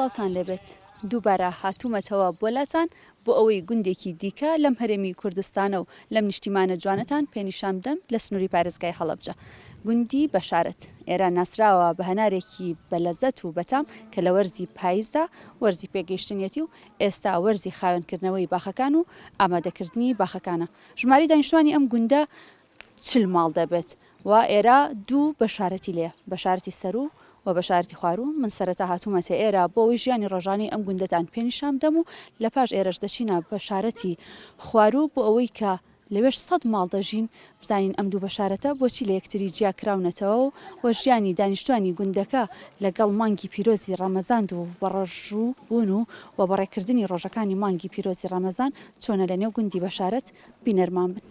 سڵاوتان لێبێت دووبارە هاتوومەتەوە بۆ لاتان بۆ ئەوەی گوندێکی دیکە لەم هەرێمی کوردستانە و لەم نیشتیمانە جوانەتان پێ نیشان بدەم لە سنووری پارێزگای هەڵەبجە گوندی بەشارەت ئێرە ناسراوە بە هەنارێکی بەلەزەت و بەتام کە لە وەرزی پایزدا وەرزی پێگەیشتنیەتی و ئێستا وەرزی خاوێنکردنەوەی باخەکان و ئامادەکردنی باخەکانە ژمارەی دانیشتوانی ئەم گوندە 40 ماڵ دەبێت و ئێرە دوو بەشارەتی لێ بەشارەتی سەروو و بەشارەتی خواروو، من سەرەتا هاتوومەتە ئێرە بۆ ئەوەی ژیانی ڕۆژانەی ئەم گوندەتان پێ نیشان بدەم و لە پاش ئێرەش دەچینە بەشارەتی خواروو بۆ ئەوەی کە لەوێش سەد ماڵ دەژین بزانین ئەم دوو بەشارەتە بۆچی لە یەکتری جیا کراونەتەوە و ژیانی دانیشتوانی گوندەکە لەگەڵ مانگی پیرۆزی ڕەمەزاند و بەڕۆژوو بوون و و بەڕێکردنی ڕۆژەکانی مانگی پیرۆزی ڕەمەزان چۆنە لە نێو گوندی بەشارەت بینەرمان بن.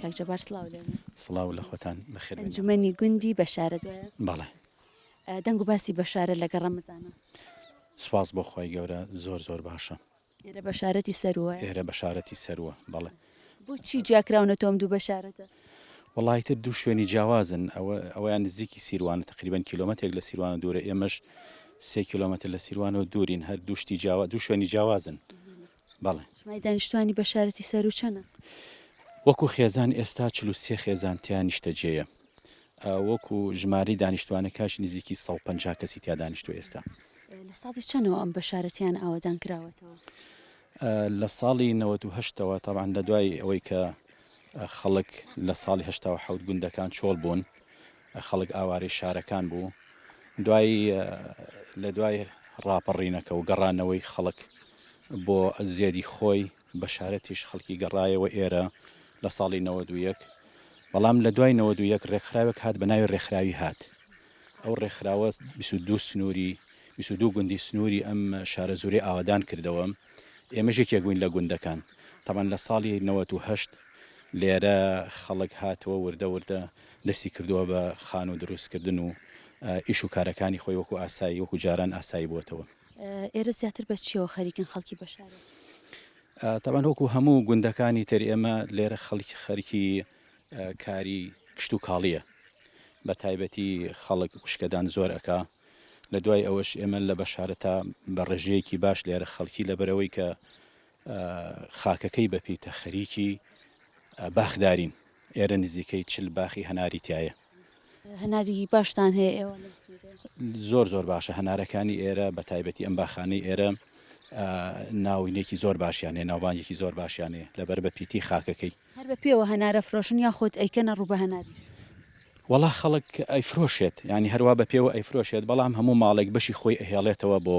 کاک جەبار سڵاو لێ سڵاو لە خۆتان بەخێر بێن. ئەنجومەنی گوندی بەشارەت وایە؟ بەڵێ. دەنگ و باسی بەشارەت لەگەڵ ڕەمەزانە؟ سوپاس بۆ خوای گەورە زۆر زۆر باشە. ئێرە بەشارەتی سەرووە؟ ئێرە بەشارەتی سەرووە بەڵێ. بۆچی جیاکراونەتەوە ئەم دوو بەشارەتە؟ وەڵا ئیتر دوو شوێنی جیاوازن ئەوە ئەوەیان نزیکی سیروانە تەقریبەن کیلۆمەترێک لە سیروانە دوورە ئێمەش سێ کیلۆمەتر لە سیروانەوە دوورین هەر دوو شتی جیاوا دوو شوێنی جیاوازن بەڵێ. ژمارەی دانیشتوانی بەشارەتی سەروو چەنە؟ وەکو خێزان ئێستا 43 خێزان تیا نیشتەجێیە وەکو ژمارەی دانیشتوانەکەش نزیکی 150 کەسی تیا دانیشتووە ئێستا. لە ساڵی چەنەوە ئەم بەشارەتیان ئاوەدان کراوەتەوە؟ لە ساڵی 98ەوە تەبعەن لە دوای ئەوەی کە خەڵک لە ساڵی 87 گوندەکان چۆڵ بوون خەڵک ئاوارەی شارەکان بوو دوای لە دوای ڕاپەڕینەکە و گەڕانەوەی خەڵک بۆ زێدی خۆی بەشارەتیش خەڵکی گەڕایەوە ئێرە لە ساڵی 91 بەڵام لە دوای 91 ڕێکخراوێک هات بە ناوی ڕێکخراوی هات ئەو ڕێکخراوە 22 سنووری 22 گوندی سنووری ئەم شارەزوورەی ئاوەدان کردەوە ئێمەش یەکێک بووین لە گوندەکان تەبعەن لە ساڵی 98 لێرە خەڵک هاتەوە وردە وردە دەستی کردووە بە خانوو دروستکردن و ئیش و کارەکانی خۆی وەکو ئاسایی وەکو جاران ئاسایی بووەتەوە. ئێرە زیاتر بە چییەوە خەریکن خەڵکی بەشارە؟ تەبعەن وەکو هەموو گوندەکانی تر ئێمە لێرە خەڵکی خەریکی کاری کشتوکاڵییە بە تایبەتی خەڵک وشکەدان زۆر ئەکا لە دوای ئەوەش ئێمە لە بەشارەتا بە ڕێژەیەکی باش لێرە خەڵکی لەبەرەوەی کە خاکەکەی بەپیتە خەریکی باخدارین ئێرە نزیکەی 40 باخی هەناری تایە. هەناری باشتان هەیە ئێوە لەم سنوورە؟ زۆر زۆر باشە هەنارەکانی ئێرە بە تایبەتی ئەم باخانەی ئێرە ناوینێکی زۆر باشیان هەیە ناوبانگێکی زۆر باشیان هەیە لەبەر بە پیتی خاکەکەی. هەر بە پێوە هەنار ئەفرۆشن یاخود ئەیکەنە ڕوو بە هەناریش؟ وەڵا خەڵک ئەیفرۆشێت یانی هەروا بە پێوە ئەیفرۆشێت بەڵام هەموو ماڵێک بەشی خۆی ئەهێڵێتەوە بۆ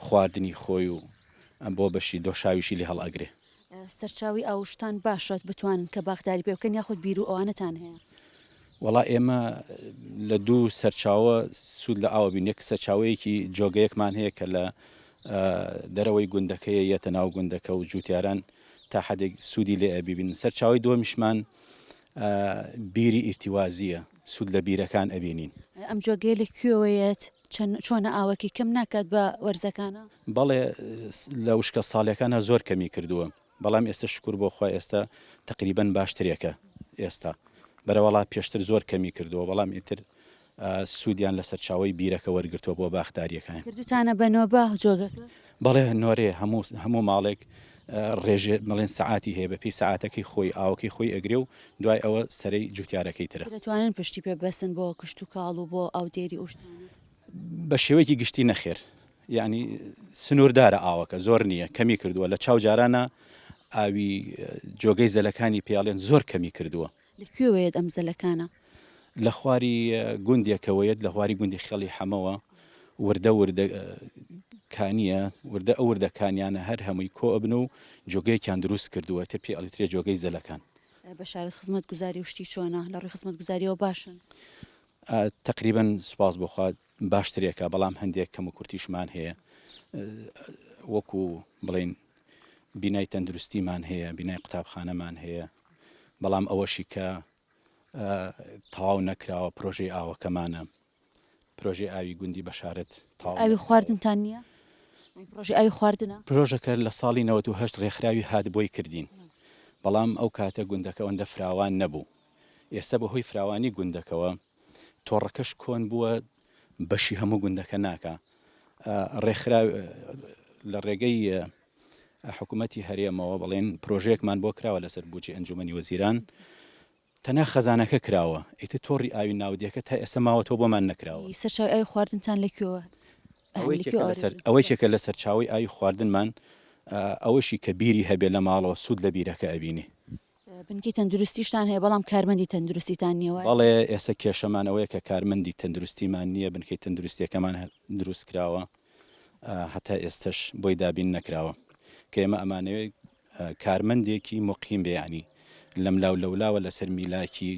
خواردنی خۆی و بۆ بەشی دۆشاویشی لێ هەڵئەگرێ. سەرچاوەی ئاوشتان باشە بتوانن کە باخداری پێ بکەن یاخود بیر و ئەوانەتان هەیە؟ وەڵا ئێمە لە دوو سەرچاوە سوود لە ئاوە بین یەک سەرچاوەیەکی جۆگەیەکمان هەیە کە لە دەرەوەی گوندەکەیە یەتە ناو گوندەکە و جوتیاران تا حدێک سوودی لێ ئەبیبین سەرچاوی دووەمیشمان بیری ئیرتیوازیە سوود لە بیرەکان ئەبینین. ئەم جۆگەیە لە کوێوەیەت چۆنە ئاوەکەی کەم ناکات بە وەرزەکانە؟ بەڵێ لە وشکە ساڵیەکانا زۆر کەمی کردووە بەڵام ئێستا شکور بۆ خوا ئێستا تەقریبەن باشترێکە ئێستا بەرەوەڵا پێشتر زۆر کەمی کردووە بەڵام ئیتر سوودیان لە سەرچاوەی بیرەکە وەرگرتووە بۆ باخداریەکان. کردوتانە بە نۆبە جۆگەکە؟ بەڵێ نۆرەیە هەموو هەموو ماڵێک ڕێژێ بڵێن سەعاتی هەیە بەپێی سەعاتەکەی خۆی ئاوەکەی خۆی ئەگرێ و دوای ئەوە سەرەی جوتیارەکەی ترە. دەتوانن پشتی پێ ببەستن بۆ کشتوکاڵ و بۆ ئاودێری ئەو شتانە؟ بە شێوەیەکی گشتی نەخێر یعنی سنووردارە ئاوەکە زۆر نییە کەمی کردووە لە چاو جارانە ئاوی جۆگەی زەلەکانی پێڵێن زۆر کەمی کردووە. لە کوێوەیەت ئەم زەلەکانە؟ لە خواری گوندێکەوەیەت لە خواری گوندی خێڵی حەمەوە وردە وردە کانیە وردە ئەو وردە کانیانە هەر هەمووی کۆ ئەبن و جۆگەیەکیان دروست کردووە تر پێ ئەڵیترێ جۆگەی زەلەکان. بەشارەت خزمەتگوزاری و شتی چۆنە؟ لە ڕووی خزمەتگوزاریەوە باشن؟ تەقریبەن سوپاس بۆ خوا باشترێکە بەڵام هەندێک کەم و کورتیشمان هەیە وەکو بڵین. بینای تەندروستیمان هەیە، بینای قوتابخانەمان هەیە، بەڵام ئەوەشی کە تەواو نەکراوە پرۆژەی ئاوەکەمانە. پرۆژەی ئاوی گوندی بەشارەت تەواو ئاوی خواردنتان نییە؟ پرۆژەی ئاوی خواردنە؟ پرۆژەکە لە ساڵی 98 ڕێکخراوی هات بۆی کردین، بەڵام ئەو کاتە گوندەکە ئەوەندە فراوان نەبوو. ئێستا بەهۆی فراوانی گوندەکەوە تۆڕەکەش کۆن بووە بەشی هەموو گوندەکە ناکا. ڕێکخراو لە ڕێگەی حکوومەتی هەرێمەوە بەڵێن پرۆژەیەکمان بۆ کراوە لەسەر بودجەی ئەنجومەنی وەزیران تەنها خەزانەکە کراوە ئیتر تۆڕی ئاوی ناودێکە تا ئێستا ماوەتەوە بۆمان نەکراوە. سەرچاوەی ئاوی خواردنتان لە کوێوە؟ ئەوەی کێکە لە سەرچاوەی ئاوی خواردنمان ئەوەشی کە بیری هەبێ لە ماڵەوە سوود لە بیرەکە ئەبینێ. بنکەی تەندروستیشتان هەیە بەڵام کارمەندی تەندروستیتان نییە وایە؟ بەڵێ ئێستا کێشەمان ئەوەیە کە کارمەندی تەندروستیمان نییە بنکەی تەندروستیەکەمان دروست کراوە هەتا ئێستەش بۆی دابین نەکراوە کە ئێمە ئەمانەوێت کارمەندێکی موقیم بێ یانی لەملاو لەولاوە لەسەر میلاکی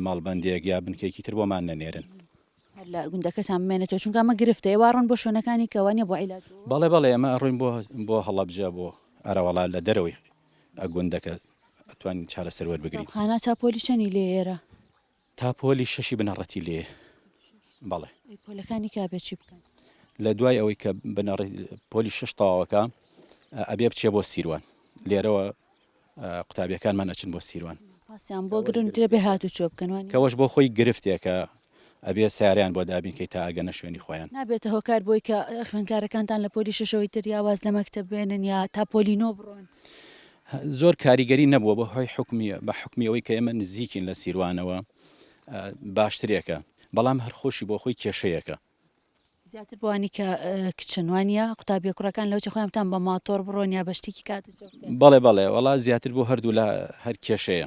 ماڵبەندێک یا بنکەیەکی تر بۆمان نەنێرن. هەر لە گوندەکەتان بمێنێتەوە چونکە ئەمە گرفتە ئێوە ئەڕۆن بۆ شوێنەکانی کە وانیە بۆ عیلاج و. بەڵێ بەڵێ ئێمە ئەڕۆین بۆ بۆ هەڵەبجە بۆ ئەرەوەڵا لە دەرەوەی گوندەکە ئەتوانین چارەسەر وەربگرین. قوتابخانە تا پۆلی چەنی لێیە ئێرە؟ تا پۆلی شەشی بنەڕەتی لێیە بەڵێ. ئەی پۆلەکانی کە ئەبێ چی بکەن؟ لە دوای ئەوەی کە بنەڕەتی پۆلی شەش تەواوەکە ئەبێ بچێ بۆ سیروان لێرەوە قوتابیەکانمان ئەچن بۆ سیروان. پاسیان بۆ گرن درێ بێ هاتوچۆ بکەن وانیە؟ کەوەش بۆ خۆی گرفتێکە ئەبێ سەیارەیان بۆ دابین کەی تا ئەگەنە شوێنی خۆیان. نابێتە هۆکار بۆی کە خوێندکارەکانتان لە پۆلی شەشەوەی تر یا واز لە مەکتەب بێنن یا تا پۆلی نۆ بڕۆن؟ زۆر کاریگەری نەبووە بە هۆی حوکمی بە حوکمی ئەوەی کە ئێمە نزیکین لە سیروانەوە باشترێکە بەڵام هەر خۆشی بۆ خۆی کێشەیەکە. زیاتر بۆ ئەوانی کە کچن وانیە قوتابیە کوڕەکان لەوچە خۆیان بتان بە ماتۆڕ بڕۆن یا بە شتێکی کات و چۆ بکەن. بەڵێ بەڵێ وەڵا زیاتر بۆ هەردوو لا هەر کێشەیە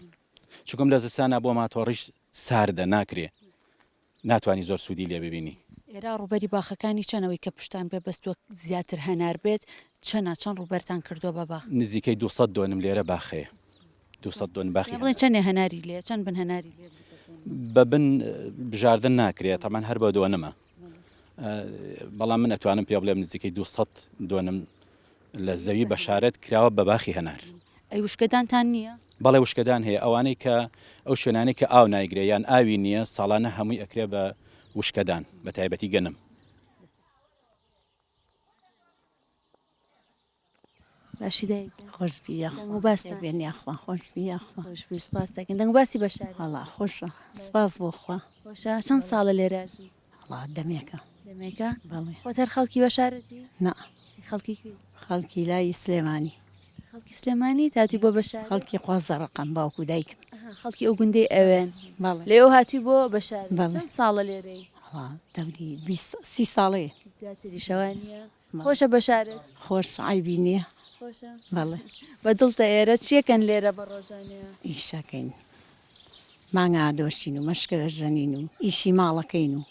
چونکم لە زستانا بۆ ماتۆڕیش ساردە ناکرێ ناتوانی زۆر سوودی لێ ببینی. ئێرە ڕووبەری باخەکانی چەنە ئەوەی کە پشتان پێ بەستووە زیاتر هەنار بێت چەنە چەند ڕووبەرتان کردووە بە باخ؟ نزیکەی 200 دۆنم لێرە باخ هەیە 200 دۆنم باخی بڵێن هەنار. چەنێ هەناری لێیە چەند بن هەناری لێیە 200 دۆنم؟ بە بن بژاردن ناکرێ تەبعەن هەر بە دۆنمە بەڵام من ئەتوانم پێ بڵێم نزیکەی 200 دۆنم لە زەوی بەشارەت کراوە بە باخی هەنار. ئەی وشکەدانتان نییە؟ بەڵێ وشکەدان هەیە، ئەوانەی کە ئەو شوێنانەی کە ئاو نایگرێ یان ئاوی نییە ساڵانە هەمووی ئەکرێ بە وشکەدان بە تایبەتی گەنم. باشی دایک گیان. خۆش بی یاخوا. دەنگ و باستان. خێر بێن یاخوا خۆش بی یاخوا. خۆش بی سپاس دەکەین. دەنگ و باسی بەشاری. وەڵا خۆشە سپاس بۆ خوا. خۆشە چەند ساڵە لێرە ئەژی؟ وەڵا دەمێکە. دەمێکە؟ بەڵێ. خۆت هەر خەڵکی بەشارەتی؟ نا. خەڵکی کوێی؟ خەڵکی لای سلێمانی. خەڵکی سلێمانی هاتووی بۆ بەشارێ؟ خەڵکی قۆزەڕەقم باوک و دایکم. ئەها خەڵکی ئەو گوندەی ئەوێن. بەڵێ. لەوێوە هاتووی بۆ بەشارێ. بەڵێ. چەند ساڵە لێرەی؟ وەڵا دەوری 20 سی ساڵەیە. زیاتریشە وا نییە؟ خۆشە بەشارێت؟ خۆش عەیبی نییە. خۆشە؟ بەڵێ. بە دڵتە ئێرە؟ چیەکەن لێرە بە ڕۆژانەیە؟ ئیشەکەین. مانگا دۆشین و مەشکە ئەژەنین و ئیشی ماڵەکەین و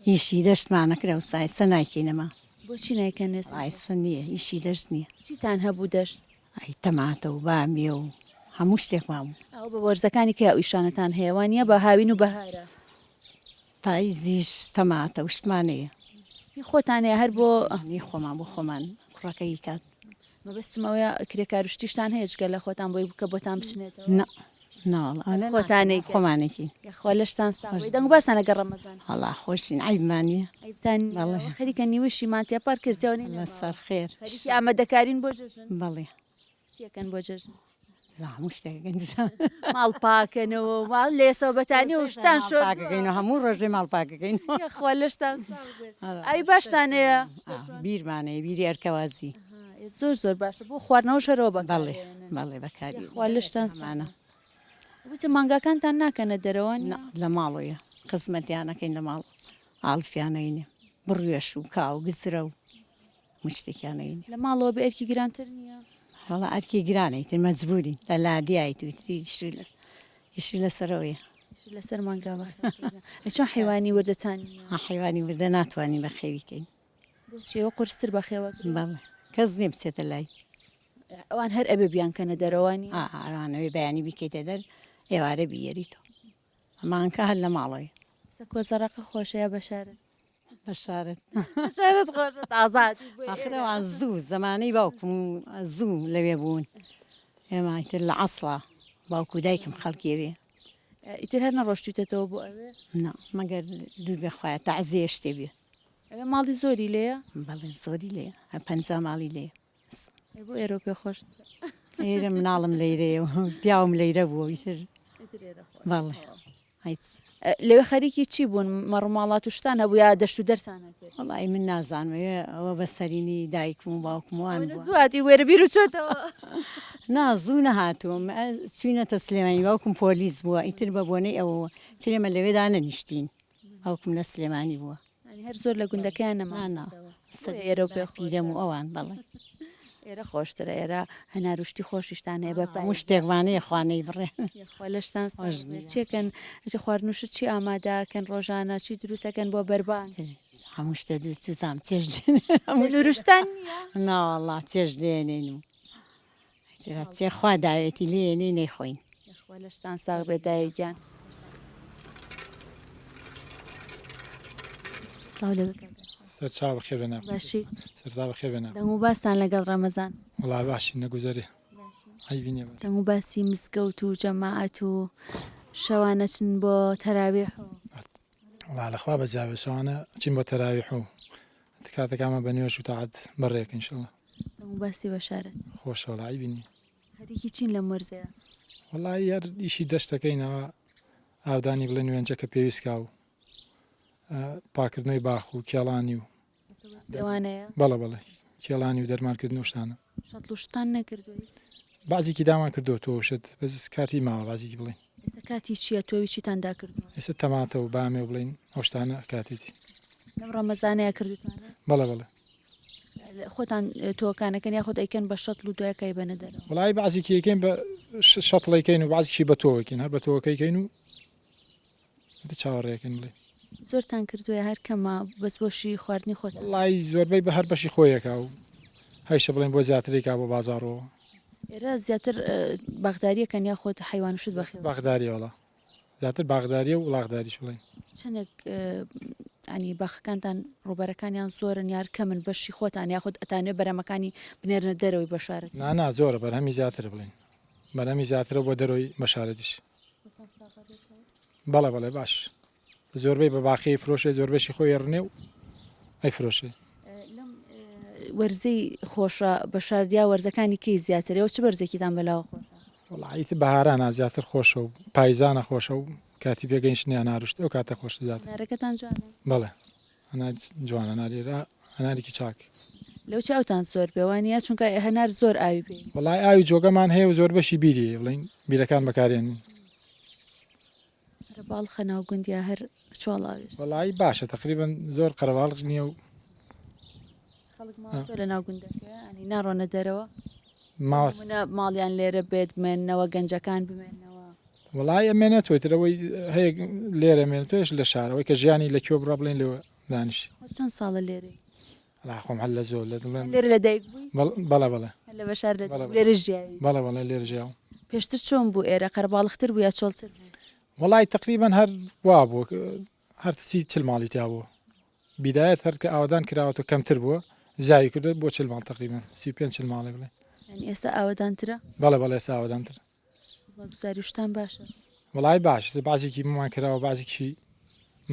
ئیشی دەشتمان ئەکرا و سایسە نایکەین ئەمە. بۆچی نایکەن ئێستا؟ سایسە نییە ئیشی دەشت نییە. چیتان هەبوو دەشت؟ ئەی تەماتە و بامیە و هەموو شتێکمان بوو. ئەوە بە وەرزەکانی کەی ئەو ئیشانەتان هەیە وانییە؟ بە هاوین و بەهارە؟ پایزیش تەماتە و شتمان هەیە. هی خۆتان هەیە هەر بۆ؟ هی خۆمان بۆ خۆمان کوڕەکە ئیکات. مەبەستم ئەوەیە کرێکار و شتیشتان هەیە جگە لە خۆتان بۆی کە بۆتان بچنێتەوە؟ نا نا وەڵا ئەوە خۆتان ئەیکەن. خۆمان ئەیکەین. یاخوا لەشتان ساغ بێ. دەنگ و باسان لەگەڵ ڕەمەزان. وەڵا خۆشین عەیبمان نییە. عەیبتان نییە. بەڵێ. خەریکە نیوەشیمان تێپەڕ کرد تێوە نەماوە. لەسەر خێر. خەریکی ئامادەکارین بۆ جەژن؟ بەڵێ. چی ئەکەن بۆ جەژن؟ هەموو شتێک ماڵ پاکەنەوە و ماڵ لێسەوە بەتانی و شتان شۆردووە. پاکەکەینەوە هەموو ڕۆژێ ماڵ پاکەکەینەوە. یاخوا لەشتان ساغ بێت. ئاوی باشتان هەیە؟ بیرمان هەیە بیری ئەرکەوازی. زۆر زۆر باشە بۆ خواردنەوەش هەرەوە بەکار بەڵێ بەڵێ بەکاری. یاخوا لەشتان ساغ بێت. وتم مانگاکانتان ناکەنە دەرەوە نییە؟ نا لە ماڵەوەیە خزمەتیانەکەین لە ماڵ ئاڵفیان ئەینێ بڕوێش و کا و گزرە و هەموو شتێکیان ئەینێ. لە ماڵەوە بێ ئەرکی گرانتر نییە؟ وەڵا ئەرکی گرانە ئیتر مەجبوورین لە لادێیایت و ئیتر ئیشی لەسەرەوەیە. ئیشی لەسەر مانگا بەخێوکردنە. ئەی چۆن حەیوانی وردەتان نییە؟ حەیوانی وردە ناتوانین بەخێوی کەین. بۆچی ئێوە قورستر بەخێوەکرێن؟ بەڵێ کەس نییە بچێتە لای. ئەوان هەر ئەبێ بیانکەنە دەرەوە نییە؟ ئا ئەوان ئەبێ بەیانی بیکەیتە دەر ئێوارە بیەریتەوە. مانگا هەر لە ماڵەوەیە. سە کۆزەڕەقە خۆشە یا بەشارەت؟ بەشارەت. بەشارەت خۆشە تازە هاتووی بۆ ئێرە. ئاخر ئەوان زوو زەمانەی باوکم و زوو لەوێ بوون ئێمە ئیتر لە عەسڵا باوک و دایکم خەڵکی ئەوێ. ئیتر هەر نەڕۆشتوویتەتەوە بۆ ئەوێ؟ نا مەگەر دوور بێ خوایە تەعزیە شتێ بێ. ئەوێ ماڵی زۆری لێیە؟ بەڵێ زۆری لێیە 50 ماڵی لێیە. ئەی بۆ ئێرەو پێ خۆشترە؟ ئێرە مناڵم لەیرەیە و پیاوم لەیرە بووە ئیتر بەڵێ لەوێ خەریکی چی بوون؟ مەڕوماڵات و شتان هەبوو یا دەشت و دەرتان هەکرد؟ وەڵی من نازانم ئەوێ ئەوە بە سەرینی دایکم و باوکم وان بووە. زوو هاتی وێرە بیر و چۆتەوە. نا زوو نەهاتووم چوینەتە سلێمانی باوکم پۆلیس بووە ئیتر بە بۆنەی ئەوەوە تر ئێمە لەوێدا نەنیشتین باوکم لە سلێمانی بووە. یانی هەر زۆر لە گوندەکەیان نەماونەتەوە. ئێرە و پێ پیرەم و ئەوان بەڵێ. ئێرە خۆشترە ئێرە هەنار و شتی خۆشیشتان هەیە بە پایز. هەموو شتێکمان هەیە خوا نەیبڕێ. یەخوا لەشتان ساغ بێت. چێکەن خواردن و شت چی ئامادە ئەکەن ڕۆژانە چی دروست ئەکەن بۆ بەربانگ؟ هەموو شتە دروست چوزام چێژ لێ نورشتان نییە؟ ناوەڵا چێژ لێنین و چێ خوا داوێتی لێنی نەیخۆین. یەخوا لەشتان ساغ بێت دایە گیان. سڵاو لێ بکە. سەرچاو بەخێر بێنە. باشی. سەرتا بەخێر بێنە. دەنگ و باستان لەگەڵ ڕەمەزان. وەڵا باشی نەگوزەرێ عەیبی نییە. دەنگ و باسی مزگەوت و جەماعەت و شەوانە چن بۆ تەراویح و. وەڵا لەخوا بەجیابێ شەوانە چین بۆ تەراویح و کاتەکانمان بە نوێژ و تاعەت بەڕێکەین ان شاءاللە. دەنگ و باسی بەشارەت. خۆشە وەڵا عەیبی نییە. خەریکی چین لەم وەرزەیا؟ وەڵایی هەر ئیشی دەشتەکەینەوە ئاودانی بڵێن وێنجە کە پێویست کا و پاکردنەوەی باخ و کێڵانی و ئەوانەیە؟ بەڵێ بەڵێ کێڵانی و دەرمانکردن و شتانە. شەتڵ و شتان نەکردووە؟ بەعزێکی دامان کردووە تۆ شت بەس کاتی ماوە بەعزێکی بڵێین. ئێستا کاتی چییە تۆوی چیتان داکردووە؟ ئێستا تەماتە و بامێ و بڵێین ئەو شتانە کاتێتی. لەم ڕەمەزانەیە کردوتانە؟ بەڵێ بەڵێ. خۆتان تۆکانەکەن یاخود ئەیکەن بە شەتڵ و دوای کای بەنە دەرەوە؟ وەڵایی بەعزێکی ئەیکەین بە شەتڵەیکەین و بەعزێکی بە تۆوەکەین هەر بە تۆوەکەیکەین و ئیتر چاوەڕێکەین بڵێ. زۆرتان کردووە یا هەر کەمە بەس بۆشی خواردنی خۆتان؟ وەڵایی زۆربەی بە هەر بەشی خۆیەکا و هەیشە بڵێن بۆ زیاترێکا بۆ بازاڕەوە. ئێرە زیاتر باخداریەکەن یاخود حەیوان و شت بەخێو؟ باخداریە وەڵا زیاتر باخداریە و وڵاخداریش بڵێین. چەندێک ینی باخەکانتان ڕووبەرەکانیان زۆرن یار کەمن بەشی خۆتان یاخود ئەتانوێ بەرەمەکانی بنێرنە دەرەوەی بەشارەت؟ نا نا زۆرە بەرهەمی زیاترە بڵێین بەرهەمی زیاترە بۆ دەرەوەی بەشارەتیش. بەڵێ بەڵێ باش زۆربەی بە باخی فرۆشێ زۆربەشی خۆی ڕنێ و ئەی فرۆشێ. لەم وەرزەی خۆشە بەشاردیا وەرزەکانی کەی زیاترەوە چ بەرزێکیتان بەلاوە خۆشە؟ وەڵا ئیتر بەهارانە زیاتر خۆشە و پایزانە خۆشە و کاتی پێگەیشتنی هەنار و شت ئەو کاتە خۆشە زیاتر. هەنارەکەتان جوانە؟ بەڵێ هەنار جوانە هەنار ئێرە هەنارێکی چاک. لەو چی ئاوتان زۆر بێ وانیە چونکە هەنار زۆر ئاوی پێویستە. وەڵای ئاوی جۆگەمان هەیە و زۆر بەشی بیری هەیە بڵێین بیرەکان بەکارێنین. قەرەباڵخە ناو گوند یا هەر چۆڵاویش؟ وەڵایی باشە تەقریبەن زۆر قەرەباڵغ نییە و خەڵک ماوەتەوە لە ناو گوندەکە ینی ناڕۆنە دەرەوە ماوە منە ماڵیان لێرە بێت بمێنەوە گەنجەکان بمێنەوە وەڵایی ئەمێنێت تۆی ترەوەی هەیە لێرە مێنێت تۆش لە شارەوەی کە ژیانی لە کوێ بڕا بڵێن لێوە دانیشی خۆت چەند ساڵە لێرەی؟ وەڵا خۆم هەر لە زۆر لە دڵم لێرە لە دایک بووی؟ بەڵێ بەڵێ هەر لە بەشار لە بەڵێ بەڵێ. لێرە ژیاوی؟ بەڵێ بەڵێ لێرە ژیاوم. پێشتر چۆن بوو ئێرە قەرەباڵختر بوو یا چۆڵتر بوو؟ وەڵای تەقریبەن هەر وا بوو هەر سی چل ماڵی تیا بوو بیدایەت هەر کە ئاوەدان کراوەتەوە کەمتر بووە زیای کردووە بۆ چل ماڵ تەقریبەن 35 چل ماڵێ بڵێن. یانی ئێستا ئاوەدانترە؟ بەڵێ بەڵێ ئێستا ئاوەدانترە. خزمەتگوزاری و شتان باشە؟ وەڵای باش بەعزێکی بۆمان کراوە بەعزێکیشی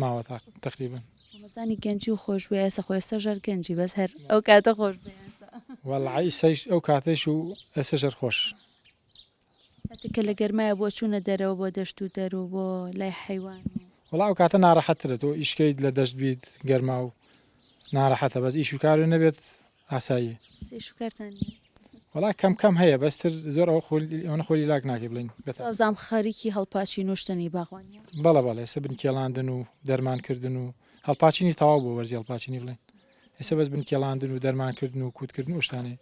ماوە تەقریبەن. ڕەمەزانی گەنجی و خۆش بوو ئێستا خۆ ئێستا ژەر گەنجی بەس هەر ئەو کاتە خۆش بوو ئێستا. وەڵای ئیسەیش ئەو کاتەیش و ئێستا ژەر خۆش. کاتێک کە لە گەرمایە بۆ چوونە دەرەوە بۆ دەشت و دەر و بۆ لای حەیوان و. وەڵا ئەو کاتە ناڕەحەتترە تۆ ئیشکەیت لە دەشت بیت گەرما و ناڕەحەتە بەس ئیش و کارو نەبێت ئاساییە. بەس ئیش و کارتان نییە؟ وەڵا کەم کەم هەیە بەس تر زۆر ئەوە خۆ ئەوەنە خۆ لاک ناکەی بڵێین بەتە. وابزانم خەریکی هەڵپاچین و شتەنی باخوانیە؟ بەڵێ بەڵێ ئێستا بن کێڵاندن و دەرمان کردن و هەڵپاچینی تەواو بووە وەرزی هەڵپاچینی بڵێین ئێستا بەس بن کێڵاندن و دەرمان کردن و کووت کردن و شتانەیە.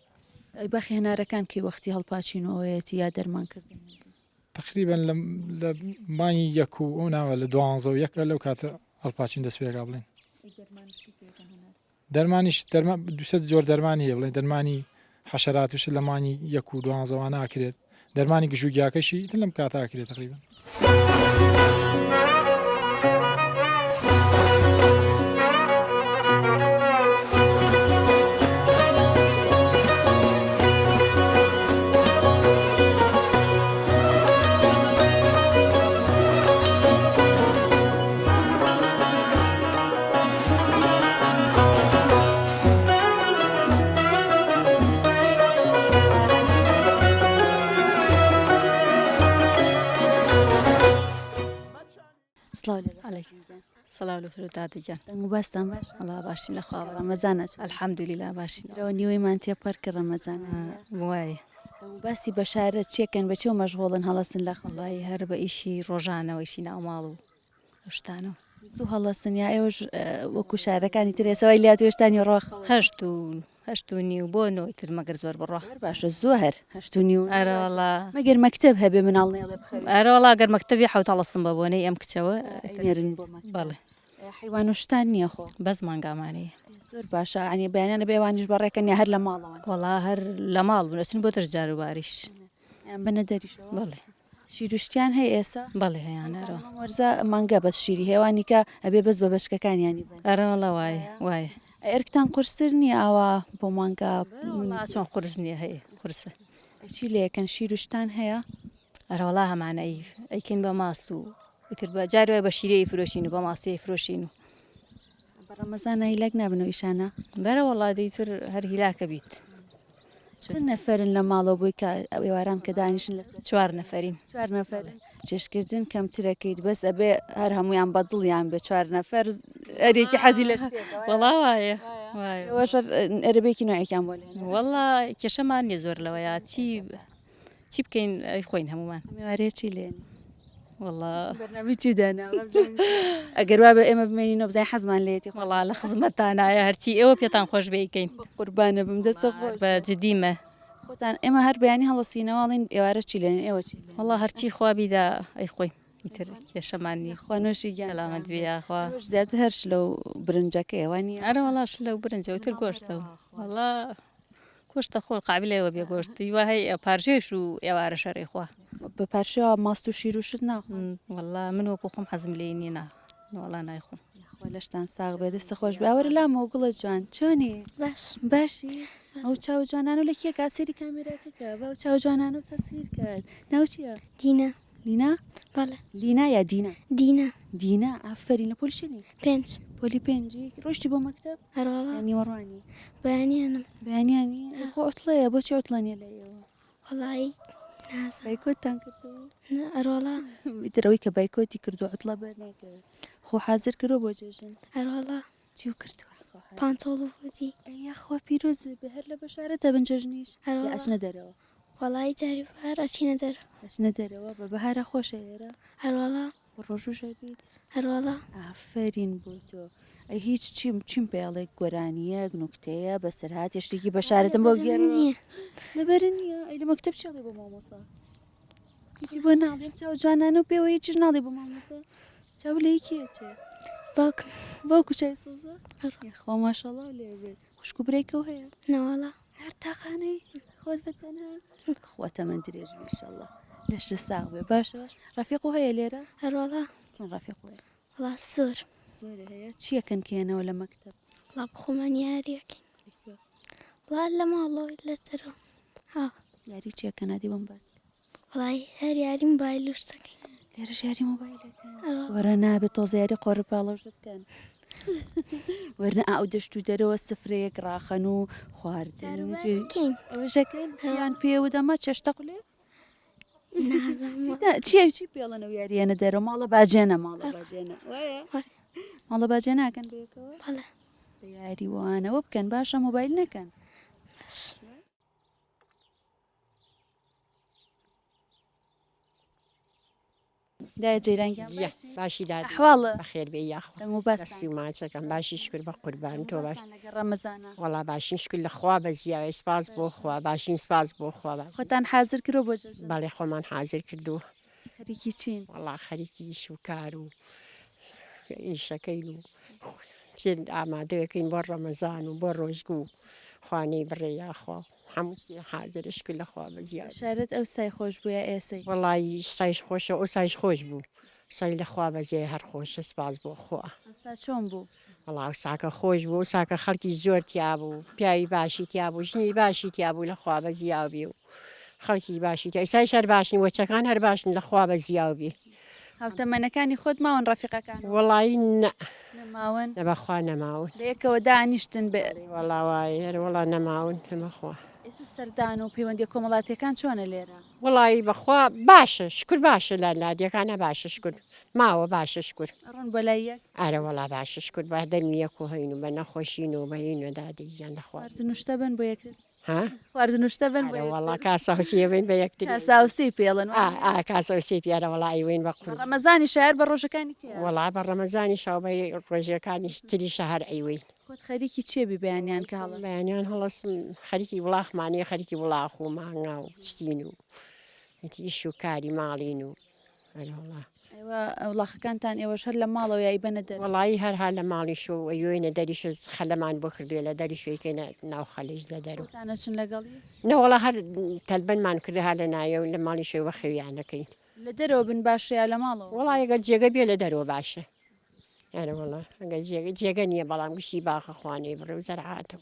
ئەی باخی هەنارەکان کەی وەختی هەڵپاچین و ئەوەیەتی یا دەرمان کردنیەتی؟ تەقریبەن لە لە مانگی یەک و ئەو ناوە لە دوانزە و یەک لەو کاتە هەڵپاچین دەست پێ ئەکا بڵێین. ئەی دەرمانیش کەی کەیەکەن هەنار؟ دەرمانیش دەرمان دوسێ جۆر دەرمانی هەیە بڵێن دەرمانی حەشەرات و شت لە مانگی یەک و دوانزەوانە ئەکرێت دەرمانی گژ و گیاکەشی ئیتر لەم کاتە ئەکرێت تەقریبەن. سڵاو لێ بێ. سڵاو لە تۆ دادە گیان. دەنگ و باستان باش؟ وەڵا باشین لە خوا بەزیاد. ڕەمەزانە چۆن؟ الحمدللە باشین. درەوە نیوەیمان تێپەر کرد ڕەمەزانە. وایە. دەنگ و باسی بەشارە چیەکەن بە چیەوە مەشغوڵن هەڵەسن لە خەو؟ وەڵایی هەر بە ئیشی ڕۆژانەوە ئیشی ناو ماڵ و ئەو شتانەوە. زوو هەڵەسن یا ئێوەش وەکو شارەکانی تر ئێستا وای لێهاتووە هێشتا نیوەڕۆ خەون؟ هەشت و هەشت و نیو بۆ نۆ ئیتر مەگەر زۆر بڕوا. زۆر باشە زووە هەر هەشت و نیو. ئەرەوەڵا. مەگەر مەکتەب هەبێ مناڵ نەیەڵێ بخەوێ. ئەرەوەڵا گەر مەکتەبی حەوت هەڵەسم بە بۆنەی ئەم کچەوە. ئەینێرن بۆ مەکتەب. بەڵێ. حەیوان و شتان نییە خۆ؟ بەس مانگامان هەیە. زۆر باشە یانی بەیانیان ئەبێ ئەوانیش بەڕێکەن یا هەر لە ماڵەوەن؟ وەڵا هەر لە ماڵ بوون ئەچن بۆ دەر جاروباریش. ئەیان بەنە دەریشەوە؟ بەڵێ. شیر و شتیان هەیە ئێسا؟ بەڵێ هەیانە ئەرە. ئەم وەرزە مانگا بەس شیری هەیە وانی کە ئەبێ بەس بە بەچکەکانیانی بەن. ئەرە وەڵا وایە وایە. ئەی ئەرکتان قورستر نییە ئاوا بۆ مانگا؟ وەڵا چۆن قورس نییە هەیە قورسە. ئەی چی لێ ئەکەن شیر و شتان هەیە؟ ئەرە وەڵا هەمانە ئەی ئەیکەین بە ماست و ئیتر بە جاری وایە بە شیرێ ئەیفرۆشین و بە ماستێ ئەیفرۆشین و. بە ڕەمەزانا هیلاک نابن ئەو ئیشانە؟ بەرە وەڵا دە ئیتر هەر هیلاکە بیت. چەند نەفەرن لە ماڵەوە بۆی کە ئێواران کە دانیشن لەسەر؟ چوار نەفەرین. چوار نەفەرن. چێشتکردن کەمترەکەیت بەس ئەبێ هەر هەموویان بە دڵیان بێ چوار نەفەر ئەرێکی حەزی لە شتێکە وایە؟ وەڵا وایە وایە. ئێوەش هەر ئەرەبێکی نوعێکیان بۆ لێنە. وەڵا کێشەمان نییە زۆر لەوەیا چی چی بکەین ئەی خۆین هەمومان. ئەم ئێوارەیە چی لێنی؟ وەڵا بەرنامەی چی داناوە؟ ئەگەر وا بێ ئێمە بمێنینەوە بزانین حەزمان لێیەتی. وەڵا لە خزمەتتانایە هەرچی ئێوە پێتان خۆش بێ ئەیکەین. قوربانە بم دەستت خۆش بە جدیمە. خۆتان ئێمە هەر بەیانی هەڵەسینەوە ئەڵێین ئێوارە چی لێنین ئێوە چی لێنن؟ وەڵا هەرچی خوا بیدا ئەیخۆین ئیتر کێشەمان نییە. خوا نۆشی گیان سەلامەت بی یاخوا. ئێوەش زیاتر هەر شلە و برنجەکەیە وا نییە؟ ئەرێ وەڵا شلە و برنجە و ئیتر گۆشتە وەڵا گۆشتە خۆ قابلە وە بێ گۆشت وا هەی پارشێش و ئێوارە شەرەی خوا. بە پارشێوە ماست و شیر و شت ناخۆن؟ وەڵا من وەکو خۆم حەزم لێی نیە نا وەڵا نایخۆم. یاخوا لەشتان ساغ بێ دەستت خۆش بێ ئاوەرە لامەوە گوڵە جوان چۆنی؟ باش. باشی؟ ئەو چاو جوانانە لە کێ کات سەیری کامێراکە کە با ئەو چاو جوانانە و تەسویر کات ناو چییە؟ دینا. لینا؟ بەڵێ. لینا یا دینا؟ دینا. دینا ئافەرین لە پۆلی چەنی؟ پێنج. پۆلی پێنجی ڕۆیشتی بۆ مەکتەب؟ ئەرێ وەڵا. یان نیوەڕوانی؟ بەیانیانم. بەیانیانی؟ خۆ عوتڵەیە بۆچی عوتڵە نییە لای ئێوە؟ وەڵایی نازانم. بایکۆتتان کردووە؟ نا ئەرێ وەڵا. ئیتر ئەوەی کە بایکۆتی کردووە عوتڵە بەر ناکەوێت. خۆ حازر کردووە بۆ جەژن؟ ئەرێ وەڵا. چیو کردووە؟ پانتۆڵ و بودی. ئەی یاخوا پیرۆزت بێ هەر لە بەشارەتە بن جەژنیش؟ ئەرێ یا وەڵا. ئەچنە دەرەوە؟ وەڵایی جاری بەهار ئەچینە دەرەوە. ئەچنە دەرەوە بە بەهارە خۆشە ئێرە؟ ئەرێ وەڵا. بە ڕۆژووش ئەبیت؟ ئەرێ وەڵا. ئافەرین بۆ تۆ. ئەی هیچ چیم چیم پێ ئەڵێ گۆرانییەک نوکتەیە بەسەرهاتێ شتێکی بەشارەتم بۆ لەبەرم بگێڕەوە. نییە. لەبەرت نییە؟ ئەی لە مەکتەب چی ئەڵێ بۆ مامۆستا؟ هیچی بۆ ناڵێ ئەم چاو جوانانە و پێوە هیچیش ناڵێ بۆ مامۆستا؟ چاو لە یەکی ئەچێ؟ باوکم. باوکو چای سەوزە؟ ئەڕۆ. یاخوا ماشەڵڵا لێ بێت. خوشک و برایکەو هەیە؟ نەوەڵا. هەر تاقانەی خۆت بە تەنها؟ خوا تەمەن درێژ بی ئیشەڵڵا لەشت ساغ بێ باشە ڕەفیقو هەیە لێرە؟ ئەرۆڵا. چەند ڕەفیقو هەیە؟ وەڵا زۆر. زۆر هەیە چیەکەن کێنەوە لە مەکتەب؟ وەڵا بۆ خۆمان یاریەکەین. لەکوێ؟ وەڵا لە ماڵەوە لە دەرەوە. ها. یاری چیەکەن ئەدی بۆم باس کە. وەڵای هەر یاری مۆبایل و شتەکەین. لێرەش یاری مۆبایل ئەکەن؟ ئەرۆڵا. وەرە نابێ تۆزێ یاری قۆرەپاڵەو شت کەن. وەرنە ئەو دەشت و دەرەوە سفرەیەک ڕاخەن و خواردن جاروبار ئەکەین. ئەوەش ئەکەن؟ چیان پێ ودەمە چێشتە قولێ؟ نازانم. چیە چی پێڵەن ئەو یارییانە دەرەوە ماڵە باجێنە ماڵە باجێنە وایە؟ ماڵە باجێ ناکەن بەیەکەوە؟ بەڵێ. بە یاری وانەوە بکەن باشە مۆبایل نەکەن. باش. دایە جەیران گیان یە باشی؟ باشی دادە ئەحواڵت؟ بەخێر بێی یاخوا دەنگ و باستان دەستی و ماچەکەم باشی شکر بە قوربان دەنگ و تۆ باش باستان لەگەڵ ڕەمەزانە وەڵا باشین شکر لە خوا بەزیاوێ سپاس بۆ خوا باشین سپاس بۆ خوا باشین خۆتان حازر کردوە بۆ جەژن؟ بەڵێ خۆمان حازر کردووە خەریکی چین؟ وەڵا خەریکی ئیش و کار و ئیشەکەین و چێن ئامادەکەین بۆ ڕەمەزان و بۆ ڕۆژگوو خوا نەیبڕێ یاخوا هەموو شتێ حازرە شکر لە خوا بەزیاوێ. بەشارەت ئەوسای خۆش بوو یا ئێسەی؟ وەڵایی ئیستایش خۆشە ئەوسایش خۆش بوو سای لە خوا بەزیای هەر خۆشە سپاس بۆ خوا. ئەوسا چۆن بوو؟ وەڵا ئەوساکە خۆش بوو ئەوساکە خەڵکی زۆر تیا بوو پیاوی باشی تیا بوو ژنی باشی تیا بوو لە خوا بەزیاو بی و خەڵکی باشی تیا ئیسایش هەر باشن وەچەکان هەر باشن لە خوا بەزیاو بی. هاوتەمەنەکانی خۆت ماون ڕەفیقەکانت؟ وەڵایی نە. نەماون؟ نە بەخوا نەماون. بەیەکەوە دانیشتن بە. ئەرێ وەڵا وایە ئەرێ وەڵا نەماون نە بەخوا. ئێستا سەردان و پەیوەندیە کۆمەڵاتیەکان چۆنە لێرە؟ وەڵایی بەخوا باشە شکر باشە لە لادێکانە باشە شکر ماوە باشە شکر. ئەڕۆن بۆ لای یەک؟ ئەرە وەڵا باشە شکر بە دەمی یەک و هەین و بە نەخۆشین و بە هین و دادی گیان لەخوا. خواردن و شتە بەن بۆ یەکتر؟ ها؟ خواردن و شتە بەن بۆ ئەرە یەکتر؟ وەڵا کاسە حوسیە بین بە یەکتری. کاسە حوسەی پێڵن ئا ئا کاسە حوسەی پێ ئەرە وەڵا ئەیوەین بە بە قوربان. ڕەمەزانیشە هەر بە ڕۆژەکانی کەیە؟ وەڵا بە ڕەمەزانیشە و بە ڕۆژەکانیش تریشە هەر ئەیوەین. خۆت خەریکی چێ بی بەیانیان کە هەڵەسی؟ بەیانیان هەڵەسم خەریکی وڵاخمانەیە خەریکی وڵاخ و مانگا و شتین و ئیش و کاری ماڵین و ئەرەوەڵا. ئێوە وڵاخەکانتان ئێوەش هەر لە ماڵەوە یا ئیبەنە دەرەوە؟ وەڵایی هەر ها لە ماڵیش و ئەیۆینە دەریش و خەلەمان بۆ کردووە لە دەریش و ئەیکەینە ناو خەلیش لە دەرو. خۆتان ئەچن لەگەڵی؟ نەوەڵا هەر تەلبەنمان کردووە ها لە ناوێ و لە ماڵیشەوە بەخێویان ئەکەین. لە دەرەوە بن باشە یا لە ماڵەوە؟ وەڵا ئەگەر جێگە بێ لە دەرەوە باشە. ئەرێ وەڵا ئەگەر جێگە جێگە نییە بەڵام گشتی باخە خوانەی بڕێ و زەرعاتە.